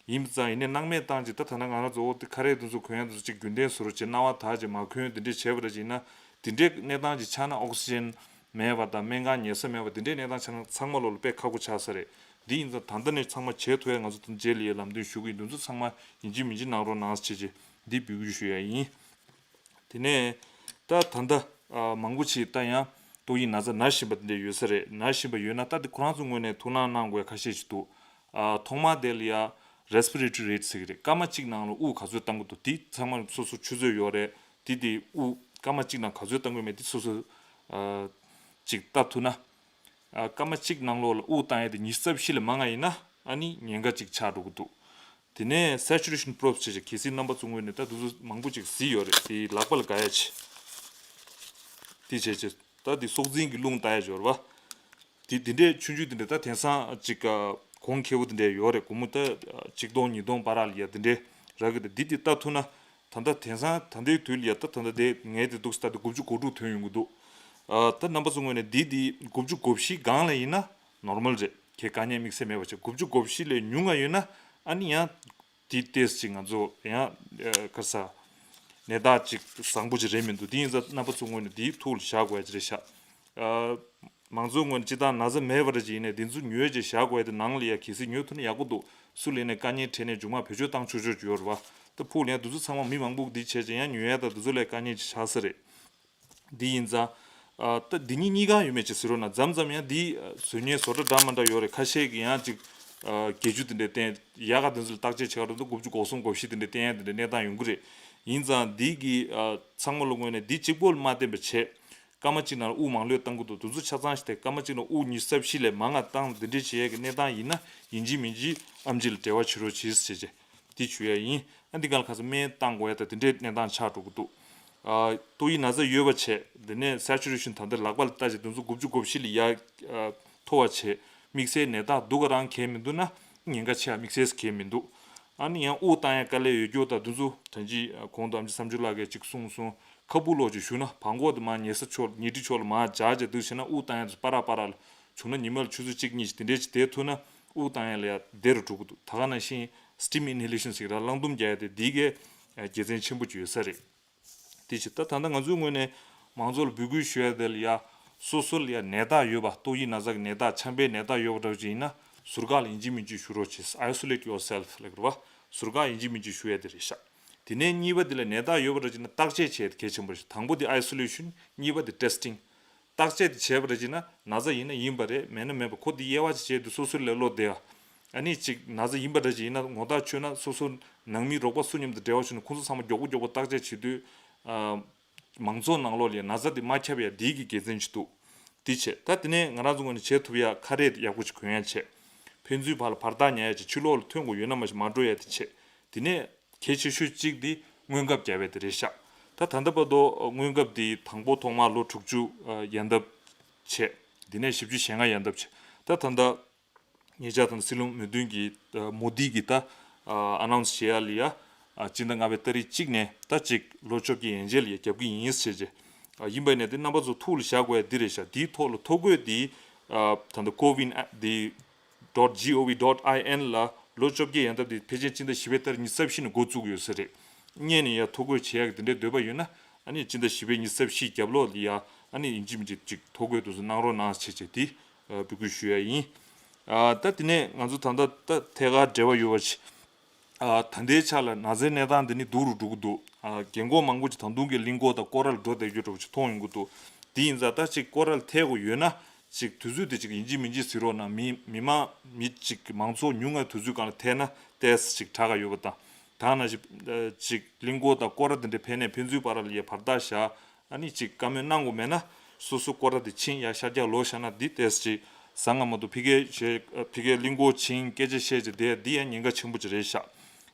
ཡིན་ཙང་ཡིན་ནའི་སྣང་མེད་བཏང་ཅིག་ད་ད་ལྟ་ང་རང་ཚོ་འོ་དེ་ཁ་རས་དེ་ཚོ་གོན་ཡ་དེ་ཚོ་ཅིག་རྒྱུན་ལྡན་བཟོ་འདྲ་ཅིག་སྣང་བ་དག་ཅིག་མ་གོན་འདི་འདྲ་བྱས་པ་འདྲ་ཅིག་ཡིན་ན། འདི་འདྲའི་གནས་སྟངས་ཅིག་ཆགས་ན་ཨོག་སི་ཇན་མེད་པ་དང་སྨན་ཁང་ཉལ་ས་མེད་པ་འདི་འདྲའི་གནས་སྟངས་ཆགས་ན་ཚང་མ་ལོ་ལ་དཔེ་ཁག་པོ་ཆགས་ས་རེད། འདི་ཡིན་ཙང་ད་ལྟ་ནས་ཚང་མ་བྱེད་ཐུབ་ཡ་ང་ཚོ་དང་རྗེས་ལ་ཡ་ལམ་སྟོན་ཞུ་གི་ཡིན། འདི་ཚོ་ཚང་མ་ཡིན་གཅིག་མིན་གཅིག་གནང་རོགས་གནང་ཟེར་བྱས་འདི་འབོད་སྐུལ་ཞུ་ཡ་ཡིན། དེ་ནས་ད་ད་ལྟ་ཨ་མང་པོ་ཅིག་ད་ཡང་ཏོག་དབྱིབས་ན་ཚ་ན་བཞིན་པ་འདི་འདྲ་ཡོད་ས་རེད། ན་བཞིན་པ་ཡོད་ན་ད་འདི་ཁོ་རང་ཚོ་ངོས་ནས་ཐུགས་སྣང་གནང་དགོས་ཡ་ཁ་ཤས་ཅིག་འདུག་ཨ་ཐོག་མར་དེ་ལ་ཡ་respiratory rate ཟེར་གི་རེད། སྐར་མ་གཅིག་ནང་ལ་དབུགས་ག་ཚོད་བཏང་གི་འདུག་འདི་ཚང་མ་སོ་སོ་ཆུ་ཚོད་ཡོད་རེད། འདི་དེ་དབུགས་སྐར་མ་གཅིག་ནང་ག་ཚོད་བཏང་དགོས་མེད་འདི་སོ་སོ་ཨ་ཅིག་ལྟ་ཐུབ་ན། ཨ་སྐར་མ་གཅིག་ནང་ལོགས་ལ་དབུགས་བཏང་ཡས་དེ་ཉི་ཤུ་རྩ་བཞི་ལས་མང་ང་ཡིན་ན་ཨ་ནི་ཉེན་ཁ་ཅིག་ཆགས་འགྲོ་གི་འདུག་དེ་ནས་saturation probe བྱས་བྱས་གལ་སྲིད་རྣམ་པ་ཚོ་ངོས་ནས་ད་དུང་མང་པོ་ཅིག་གཟིགས་ཡོད་རེད། དེ་ལག་པ་ལ་དགའ་ཡ་ཆེ། དེ་བྱས་བྱས་ད་དེ་སྲོག་འཛིན་གྱི་རླུང་ལྟ་ཡ་འབྱོར་བ། དེ་དེ་འདྲའི་ཆུང་ཆུང་དེ་འདྲ་ད་དེང་སང་ཅིག་ག་ གོང་ཁེ་པོ་དེ་འདྲས་ཡོད་རེད། སྒོར་མོ་ད་ཆིག་སྟོང་ཉིས་སྟོང་བར་ལ་ཡ་དེ་འདྲས་རག་གི་འདུག་འདི་དེ་ལྟ་ཐུབ་ན། ད་ལྟ་དེང་སང་ད་ལྟའི་དུས་ལ་ཡ་ད་ད་ལྟ་དེ་ངས་དེ་འདུག་སྟ་དེ་དགུ་བཅུ་གོ་དྲུག་ཐོན་ཡོང་གི་འདུག་ཨ་ད་རྣམ་པ་ཚོ་ངོས་ནས་འདི་དེ་དགུ་བཅུ་གོ་བཞི་སྒང་ལ་ཡིན་ན་ནོར་མལ་རེད། ཁྱེད་དཀའ་ངལ་དམིགས་བསལ་མེད་པ་བྱས། དགུ་བཅུ་གོ་བཞི་ལས་ཉུང་ང་ཡོད་ན་ཨ་ནི་ཡང་དེ་ཏོག་ཙམ་ཅིག་ང་ཚོ་ཡང་ཨ་ག་རེ་ཟ་ནད་རྟགས་ཅིག་བཟང་པོ་ཅིག་རེད་མི་འདུག་དེ་ཡིན་ཙང་རྣམ་པ་ཚོ་ངོས་ནས་དེ་ཐུགས་ལ་བཞག་དགོས་ཡ་ཅིག་རེད་ཤག་ཨ་མང་ཚོགས་ངོས་ནས་སྤྱིར་བཏང་ན་ཚ་མེད་པ་རེ་ཅིག་ཡིན་ནའི་དེ་ཚོ་ཉོས་ཅིག་བཞག་དགོས་ཡ་དེ་ནང་ལ་ཡ་གལ་སྲིད་ཉོས་ཐུབ་ན་ཡག་པོ་འདུག་སུ་ལ་ཡིན་ནའི་དཀའ་ངལ་འཕྲད་ནའི་མཇུག་མ་བེད་སྤྱོད་བཏང་ཆོག་ཆོག་ཅིག་ཡོད་རེད་བ། ད་ཕུགས་ལ་ཡང་དེ་ཚོ་ཚང་མ་མི་མང་པོ་འདི་བྱས་ཅིག་ཡང་ཉོ་ཡ་དང་དེ་ཚོ་ལ་དཀའ་ངལ་ཅིག་ཆགས་ས་རེད། འདི་ཡིན་ཙང་། ཨ་ད་འདི་གཉིས་གཉིས་ཀ་ཡོད་མེད་ཅིག་ཟེར་རོགས་གནང་། མཚམས་མཚམས་ཡང་འདི་བཟོ་མཁན་བཟོ་གྲྭ་འདྲ་མ་འདྲ་ཡོད་རེད། ཁ་ཤས་ཀྱིས་ཡང་ཅིག་ཨ་བརྒྱད་ཅུ་དེ་འདྲ་བསྟན་ཡག་ག་དེ་ཚོ་ལ་བརྟག་དཔྱད་བྱེད་ག་འགྲོ་དུས་དགུ་བཅུ་གོ་གསུམ་གོ་བཞི་དེ་འདྲ་བསྟན་ཡ་དེ་འདྲ་གནས་སྟངས་ཡོང་གི་རེད། ཡིན་ཙང་འདི་གི་ཨ་ཚང་མ་ལ་ངོས་ནས་འདི་གཅིག་པོ་ལ་མ་བརྟེན་པ་བྱས། སྐར་མ་གཅིག་ནང་ལ་དབུགས་མང་ལོས་བཏང་གི་འདུག་དེ་ཚོ་ཆ་ཚང་ཞིག་དེ་སྐར་མ་གཅིག་ནང་དབུགས་ཉི་ཤུ་རྩ་བཞི་ལས་མང་ང་བཏང་དེ་འདྲས་བྱེད་ཡས་ཀྱི་གནས་སྟངས་ཡིན་ན་ཡིན་གཅིག་མིན་གཅིག་ཨེམ་ཆི་ལ་འབྲེལ་བ་བྱེད་རོགས་བྱེད་ཟེར་བྱས་དེ་ཞུ་ཡ་ཡིན། ཨ་འདི་ག་ལ་ཁ་སང་སྨན་བཏང་དགོས་ཡ་ད་དེ་འདྲས་གནས་སྟངས་ཆགས་འགྲོ་གི་འདུག་ཨ་ཏོག་དབྱིབས་ན་ཚ་ཡོད་པ་བྱས། དེ་ནས་saturation་ད་ལྟ་ལག་པ་ལ་ལྟ་བྱས་དེ་ཚོ་དགུ་བཅུ་གོ་བཞི་ལ་ཡར་ཨ་མཐོ་བ་བྱས། དམིགས་བསལ་ནད་རྟགས་སྡུག་ག་རང་གལ་མི་འདུག་ན་ཉེན་ཁ་ཆེ་བ་དམིགས་བསལ་གལ་མི་འདུག་ཨ་ནི་ཡང་དབུགས་བཏང་ཡ་དཀའ་ལས་ཡོད་རྒྱུ་དང་དེ་ཚོ་ད་ཅི་གོང་དུ་ཨེམ་ཆི་བསམ་འགྱུར་ལགས་ཀྱིས་ཅིག་གསུངས་སོང་། ཁ་སྦུག་ལོག་ཅིག་བཞུགས་ན་བྲང་ཁོག་དེ་མར་ཉལ་ས་ཕྱོགས་ཉལ་ཁྲི་ཕྱོགས་ལ་མར་སྦྱར་བྱས་འདུག་བྱས་ན་དབུགས་བཏང་ཡ་དེ་ཚོ་པ་ར་པ་ར་ལ་བྱུང་ན་ཉི་མ་ལ་ཆུ་ཚོད་གཅིག་གཉིས་ཤིག་དེ་འདྲས་ཅིག་བསྡད་ཐུབ་ན་དབུགས་བཏང་ཡ་ལ་ཡ་བདེ་རུ་འགྲོ་གི་འདུག་ད་ག་ནང་བཞིན་steam inhalation་ཟེར་གྱི་ར་རླངས་ལྡུམ་རྒྱག་ཡ་དེ་འདི་གའི་དགེ་མཚན་ཆེན་པོ་ཅིག་ཡོད་ས་རེད། དེ་བྱས་ད་ད་ལྟ་ང་ཚོའི་ངོས་ནས་མང་ཚོགས་ལ་འབོད་སྐུལ་ཞུ་ཡ་དེ་ལ་ཡ་སོ་སོ་ལ་ཡ་ནད་རྟགས་ཡོད་པ་ཏོག་དབྱིབས་ན་ཚ་གི་ནད་རྟགས་ཆམ་པའི་ནད་རྟགས་ཡོད་པ་འདྲ་བོ་ཅིག་ཡིན་ན་ཟུར་བཀག་ལ་ཡིན་གཅིག་མིན་གཅིག་བཞུགས་རོགས་བྱེད། Isolate yourself་ལབ་ཀྱི་རེད་བ། ཟུར་བཀག་ཡིན་གཅིག་མིན་གཅིག་བཞུགས་ཡ་དེ་རེད་ཤག་དེ་ནས་གཉིས་པ་དེ་ལ་ནད་རྟགས་ཡོད་པ་འདྲ་ཅིག་ན་བརྟག་དཔྱད་བྱེད་ཡ་དེ་གལ་ཆེན་པོ་རེད། དང་པོ་དེ་isolation། གཉིས་པ་དེ་testing། བརྟག་དཔྱད་དེ་བྱས་པ་རེད་ཅེ་ན་ན་ཚ་ཡིན་ན་ཡིན་པ་རེད། མེད་ན་མེད་པ། ཁོ་དེ་དབྱེ་བ་ཅིག་བྱས་དུས་སོ་སོའི་ལེ་ལོ་བདེ་བ། ཨ་ནི་ཅིག་ན་ཚ་ཡིན་པ་རེད་ཅེ་ཡིན་ན་ངོ་ཐག་ཆོད་ན་སོ་སོ་ནང་མི་རོགས་པ་སུ་མཉམ་དུ་འབྲེལ་བ་བྱུང་ན་ཁོང་ཚོ་ཚང་མ་མགྱོགས་པོ་མགྱོགས་པོ་བརྟག་དཔྱད་བྱེད་དུས། ཨ་མང་ཚོགས་ནང་ལོགས་ལ་ན་ཚ་དེ་མ་ཁྱབ་ཡ་དེའི་གི་དགེ་མཚན་ཅིག་འདུག་དེ་བྱས་ད་དེ་ནས་ང་རང་ཚོ་ངོས་ནས་བྱེད་ཐུབ་ཡ་ཁ་རས་ཡག་པོ་ཅིག་གོན་ཡ་བྱས། ཕན་ཚུན་བར་ལ་བར་ཐག་ཉར་ཡ་བྱས། ཕྱི་ལོགས་ལ་ཐོན་དགོས་ཡོད་ན་མ་གཞི་མ་འགྲོ་ཡ་དེ་བྱས། དེ་ནས་གལ་ཆེ་ཤོས་གཅིག་དེ་སྔོན་ཁབ་བརྒྱབ་ཡས་དེ་རེད་ཤག་ད་ད་ལྟ་བར་དུ་སྔོན་ཁབ་དེ་དང་པོ་ཐོག་མར་ལོ་དྲུག་ཅུ་ཡན་འདབ་བྱས། དེ་ནས་བཞི་བཅུ་ཞེ་ལྔ་ཡན་འདབ་བྱས། ད་ད་ལྟ་ཉེ་ཆར་ད་སྲིད་བློན་མོ་དུན་གྱིས་མོ་དི་གིས་ད་ཨ་ནའུན་སི་བྱེད་ཡ་ལ་ཡ་སྤྱི་ཟླ་ལྔ་པའི་ཏ་རིག་གཅིག་ནས་ད་ཅིག་ལོ་བཅོ་བརྒྱད་ཡན་ཆད་ལ་ཡ་རྒྱབ་ཀྱི་ཡིན་ཟེར་བྱས། ཡིན་པ་ནས་དེ་རྣམ་པ་ཚོ་ཐུགས་ལ་བཞག་དགོས་ཡ་འདི་རེད་ཤག་དེའི་ཐོག་ལ་ཐོ་འགོད་དེ་ད་ལྟ་ཀོ་ཝིན་དེ། dot gov dot in ལ་ལོ་བཅོ་བརྒྱད་ཡན་འདབ་དེ་ཕལ་ཆེར་སྤྱི་ཟླ་བཞི་པའི་ཏ་རིག་ཉི་ཤུ་རྩ་བཞི་ནས་འགོ་བཙུགས་ཡོད་ས་རེད། སྔོན་ནས་ཡ་ཐོ་འགོད་བྱེད་ཡག་གི་དེ་འདྲའི་འདོད་པ་ཡོད་ན་ཨ་ནི་སྤྱི་ཟླ་བཞི་པའི་ཉི་ཤུ་རྩ་བཞི་རྒྱབ་ལོགས་ལ་ཡ་ཨ་ནི་ཡིན་གཅིག་མིན་གཅིག་ཅིག་ཐོ་འགོད་དུ་གནང་རོགས་གནང་བྱས་བྱས་དེ་འབོད་སྐུལ་ཞུ་ཡ་ཡིན། ད་དེ་ནས་ང་ཚོ་ད་ལྟ་ད་ཐད་ཀར་འབྲེལ་བ་ཡོད་པ་ཞིག་ཨ་ད་ལྟའི་ཆ་ལ་ན་ཚའི་གནས་སྟངས་འདི་ནི་སྡུག་རུ་འགྲོ་གི་འདུག་ཨ་རྒན་གོག་མང་པོ་ཅིག་ད་དུང་གི་གླིང་སྐོར་དང་སྐོར་ར་ལ་འགྲོ་བསྡད་རྒྱུ་འདྲ་པོ་ཅིག་མཐོང་ཡོང་གི་འདུག་དེ་ཡིན་ཙང་ད་ཅིག་སྐོར་ར་ལ་ཐད་དགོས་ཡོད་ན་ཅིག་དུས་ཚོད་དེ་ཅིག་ཡིན་གཅིག་མིན་གཅིག་ཟེར་རོགས་གནང་། མི་མི་མང་མི་ཅིག་མང་ཚོགས་ཉུང་ངའི་དུས་ཚོད་སྒང་ལ་ཐད་ན་ཏོག་ཙམ་ཅིག་དྲག་ག་ཡོད་པ་དང་། ད་ནང་བཞིན་ཅིག་གླིང་སྐོར་དང་སྐོར་ར་དེ་འདྲ་ཕན་ནས་ཕན་ཚུན་བར་ལ་ཡ་བར་ཐག་བཞག་ཨ་ནི་ཅིག་བཀའ་མོལ་གནང་དགོས་མེད་ན་སོ་སོ་སྐོར་ར་དེ་ཕྱིན་ཡ་ཤར་རྒྱག་ལོག་བཞག་ན་འདི་ཏོག་ཙམ་ཅིག་བཟང་ང་མ་གཏོགས་ཕ་གིའི་ཞེ་ཕ་གིའི་གླིང་སྐོར་ཕྱིན་སྐད་ཆ་བཤད་བྱས་བསྡད་ཡ་འདི་ཡང་ཉེན་ཁ་ཆེན་པོ་ཅིག་རེད་ཤག་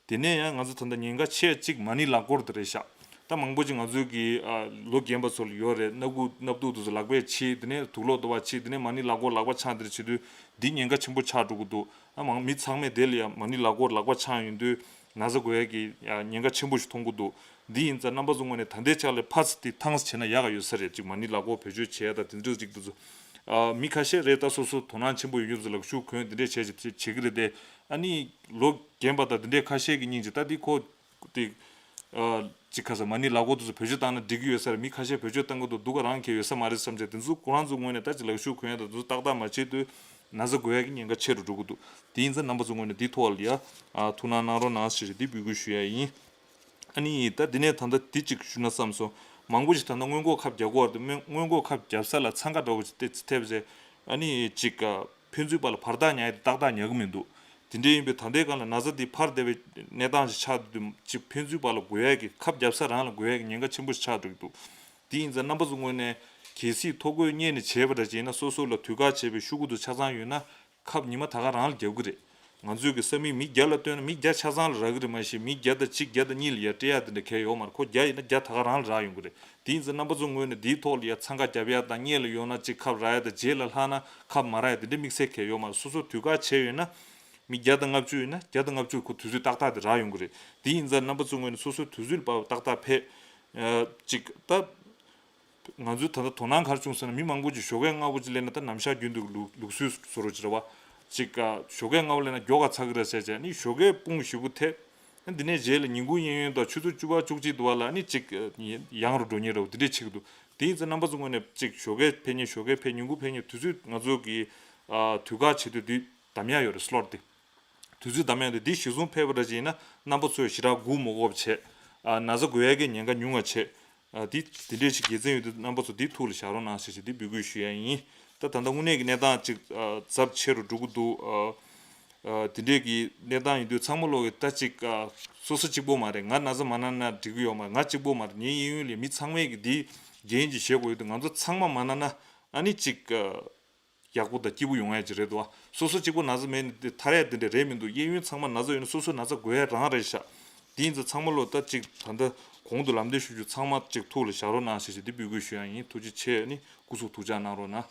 དེ་ནས་ཡང་ང་ཚོ་ད་ལྟ་ཉེན་ཁ་ཆེ་ཡ་གཅིག་མ་ཎི་ལག་འཁོར་དེ་རེད་ཤག་ད་མང་པོ་ཅིག་ང་ཚོའི་གི་ཨ་ལོ་རྒན་པ་ཚོ་ལ་ཡོད་རེད། སྣ་ཁུག་སྣབས་སྟུག་དེ་ཚོ་ལག་པས་ཕྱིས། དེ་ནས་དུག་ལོག་དུ་བ་ཕྱིས། དེ་ནས་མ་ཎི་ལག་འཁོར་ལག་པ་འཆང་དེ་འདྲ་བྱེད་དུས་འདི་ཉེན་ཁ་ཆེན་པོ་ཆགས་འགྲོ་གི་འདུག་ཨ་མང་མི་ཚང་མས་དེ་ལ་ཡ་མ་ཎི་ལག་འཁོར་ལག་པ་འཆང་ཡོང་དུས་ན་ཚ་འགོས་ཡ་གི་ཨ་ཉེན་ཁ་ཆེན་པོ་ཞིག་མཐོང་གི་འདུག་འདི་ཡིན་ཙང་རྣམ་པ་ཚོ་ངོས་ནས་ད་ལྟའི་ཆ་ལ་ཕར་ཚུར་དེ་ཐང་ས་བྱས་ན་ཡག་ག་ཡོད་ས་རེད། ཅིག་མ་ཎི་ལག་འཁོར་བེད་སྤྱོད་བྱས་ཡ་ད་དེ་འདྲ་ཅིག་དེ་ཚོ་ཨ་མི་ཁ་ཤས་རེད། ད་སོ་སོ་དོ་སྣང་ཆེན་པོ་ཡོད་མཁན་ཚོ་ལག་ཤུབས་གོན་དེ་འདྲས་བྱས་བྱས་བྱེད་ཀྱི་རེད་དེ། ཨ་ནི་ལོ་རྒན་པ་དང་དེ་འདྲས་ཁ་ཤས་ཀྱི་སྙིང་རྗེ་ད་འདི་ཁོ་དེ་ཨ་ཅིག་ཁ་ས་མ་ཎི་ལག་འཁོར་དེ་ཚོ་བེད་སྤྱོད་བཏང་ན་འགྲིག་གི་ཡོད་ས་རེད། མི་ཁ་ཤས་བེད་སྤྱོད་བཏང་གི་འདུག་སྡུག་ག་རང་གི་ཡོད་ས་མ་རེད་བསམ་བྱས། དེ་ཚོ་ཁོ་རང་ཚོ་ངོས་ནས་ད་ཅིག་ལག་ཤུབས་གོན་ཡ་དང་དེ་ཚོ་ཏག་ཏག་མ་བྱེད་དུས་ན་ཚ་འགོས་ཡ་གི་ཉེན་ཁ་ཆེ་རུ་འགྲོ་གི་འདུག་དེ་ཡིན་ཙང་རྣམ་པ་ཚོ་ངོས་ནས་འདི་ཐོག་ལ་ཡ་ཨ་ཐུགས་སྣང་གནང་རོགས་གནང་ཞེས་འདི་འབོད་སྐུལ་ཞུ་ཡ་ཡིན། ཨ་ནི་ད་འདི་ནས་ད་ལྟ་འདི་གཅིག་ཞུ་ན་བསམ་སོང་། མང་པོ་ཞིག་ད་ལྟ་སྔོན་འགོག་ཁབ་རྒྱག་གི་ཡོད་རེད་དེ། སྔོན་འགོག་ཁབ་རྒྱབ་ས་ལ་འཚང་ཁ་འདྲ་བོ་ཞིག་ཏོག་ཙམ་ཐེབས་རྗེས་ཨ་ནི་གཅིག་ཕན་ཚུན་བར་ལ་བར་ཐག་ཉར་ཡ་དེ་ཏག་ཏག་ཉར་གི་མི་འདུག་དེ་འདྲ་ཡིན་པས་ད་ལྟའི་སྒང་ལ་ན་ཚ་འདི་འཕར་བསྡད་པའི་གནས་སྟངས་ཤིག་ཆགས་འདུག་ཅིག་ཕན་ཚུན་བར་ལ་འགོས་ཡ་གི་ཁབ་རྒྱབ་ས་རང་ལ་འགོས་ཡ་གི་ཉེན་ཁ་ཆེན་པོ་ཞིག་ཆགས་འགྲོ་གི་འདུག་དེ་ཡིན་ཙང་རྣམ་པ་ཚོ་ངོས་ནས་གལ་སྲིད་ཐོ་འགོད་སྔོན་ནས་བྱས་པ་འདྲ་ཅིག་ཡིན་ན་སོ་སོ་ལ་དུས་བཀག་བྱས་པའི་ཤོག་གུ་དེ་ཆ་ཚང་ཡོད་ན། ཁབ་ཉི་མ་ད་ག་རང་ལ་རྒྱབ་གི་རེད། ང་ཚོའི་གི་ས་མིག་མི་བརྒྱ་ལ་བཏོན་ན་མི་བརྒྱ་ཆ་ཚང་ལ་རག་གི་རེད། མ་གཞི་མི་བརྒྱ་དང་གཅིག་བརྒྱ་དང་གཉིས་ལ་ཡ་སྤྲད་ཡ་དེ་འདྲ་གལ་ཡོད་མ་རེད། ཁོ་བརྒྱ་ཡིན་ན་བརྒྱ་ད་ག་རང་ལ་རག་ཡོང་གི་རེད། དེ་ཡིན་ཙང་རྣམ་པ་ཚོ་ངོས་ནས་འདིའི་ཐོག་ལ་ཡ་འཚང་ཁ་རྒྱབ་ཡ་དང་སྔོན་ལ་ཡོང་ན་གཅིག་ཁབ་རག་ཡ་དང་རྗེས་ལ་ལྷག་ན་ཁབ་མ་རག་ཡ་དེ་འདྲ་དམིགས་བསལ་གལ་ཡོད་མ་རེད། སོ་སོ་དུས་བཀག་བྱས་ཡོད་ན་ མི་བརྒྱ་དང་ལྔ་བཅུ་ཡིན་ན་བརྒྱ་དང་ལྔ་བཅུ་ཁོ་དུས་ཚོད་ཏག་ཏག་དེ་རག་ཡོང་གི་རེད། དེ་ཡིན་ཙང་རྣམ་པ་ཚོའི་ངོས་ནས་སོ་སོའི་དུས་ཚོད་ལ་དཔག་པའི་ཏག་ཏག་ཕེབས། ཨ་ཅིག་ད། ང་ཚོའི་ད་ལྟ་དོ་སྣང་ག་རེ་བྱུང་ཟེར་ན། མི་མང་པོ་ཅིག་ཞོགས་ཀས་སྔ་པོ་ཅིག་སླེབས་ན། ད་ནམ་ཞག་རྒྱུན་དུ་ལུགས་ལུགས་སྲོལ་བཟོ་འདྲ་ཅིག་རེད་བ། ཅིག་ཨ་ཞོགས་ཀས་སྔ་པོ་སླེབས་ན་མགྱོགས་ཁ་ཚ་གི་རེད་ཟེར་བྱས་ནས་ཞོགས་ཀས་དཔུང་ཞེ་པོ་འཐེབ། ཨ་འདི་ནས་རྗེས་ལ་ཉིན་གུང་གཡས་གཡོན་དང་ཆུ་ཚོད་བཅུ་པ་བཅུ་གཅིག་དུ་བ་ལ་ནི་ཅིག་ཡང་རུ་འགྲོ་མཁན་རེད་བ། འདི་འདྲས་བྱེད་ཀྱི་འདུག་དེ་ཡིན་ཙང་རྣམ་པ་ཚོ་ངོས་ནས་ཅིག་ཞོགས་ཀས་ཕེབས་མཁན་ཞོགས་ཀས་ཕེབས། ཉིན་གུང་ཕེབས་མཁན། དུས་ཚོད་ང་ཚོ་གི་ཨ་དུས་བཀག་བྱེད་དུས་འདི་གདམ་ཡག་ཡོད་རེད། སི་ལོཊ་དེ། དུས་ཚོད་གདམ་ཡག་དེ་འདི་གཞིར་བཟུང་ཕེབས་པ་འདྲ་ཅིག་ཡིན་ན། རྣམ་པ་ཚོས་ཞེ་དྲག་སྒུག་མ་དགོས་པ་བྱས། ཨ་ན་ཚ་འགོས་ཡག་གི་ཉེན་ཁ་ཉུང་བ་བྱས། ཨ་འདི་འདི་འདྲས་ཅིག་དགེ་མཚན་ཡོད་དུས་རྣམ་པ་ཚོ་འདི་ཐུགས་ལ་བཞག་རོགས་གནང་ཞེས་ཞེས་འདི་འབོད་སྐུལ་ཞུ་ཡག་ཡིན། ད་ད་ལྟ་དངོས་གནས་ཀྱི་གནས་སྟངས་ཅིག་ཨ་ཚབས་ཆེ་རུ་འགྲོ་གི་འདུག་ཨ་ཨ་འདི་འདྲས་ཀྱི་གནས་སྟངས་ཡིན་དུས་ཚང་མ་ལོག་གི་ད་ཅིག་ཨ་སོ་སོ་གཅིག་པོ་མ་རེད། ང་ན་ཚ་མ་ན་ན་འགྲིག་གི་ཡོད་མ་རེད། ང་གཅིག་པོ་མ་རེད། ངའི་གཡས་གཡོན་ལ་མི་ཚང་མས་ཀྱི་འདི་འགན་ཅིག་བཞེས་དགོས་ཡོད་དུས། ང་ཚོ་ཚང་མ་མ་ན་ན་ཨ་ནི་ཅིག་ཨ་ཡག་པོ་དང་སྐྱིད་པོ་ཡོང་ཡག་ཅིག་རེད་འདུག་བ། སོ་སོ་གཅིག་པོ་ན་ཚ་མེད་ནས་དེ་ཐར་ཡག་དེ་འདྲ་རེད་མི་འདུག་གཡས་གཡོན་ཚང་མ་ན་ཚ་ཡོད་ན་སོ་སོ་ན་ཚ་འགོས་ཡག་རང་རེད་ཤག་དེ་ཡིན་ཙང་ཚང་མ་ལོག་ད་ཅིག་ད་ལྟ་གོང་དུ་ལམ་སྟོན་ཞུ་རྒྱུ། ཚང་མ་ཅིག་ཐུགས་ལ་བཞག་རོགས་གནང་ཞེས་ཞེས་འདི་འབོད་སྐུལ་ཞུ་ཡག་ཡིན། ཐུགས་རྗེ་ཆེ། ནི་སྐུ་གཟུགས་ཐུགས་ཅག་གནང་རོགས་གནང་།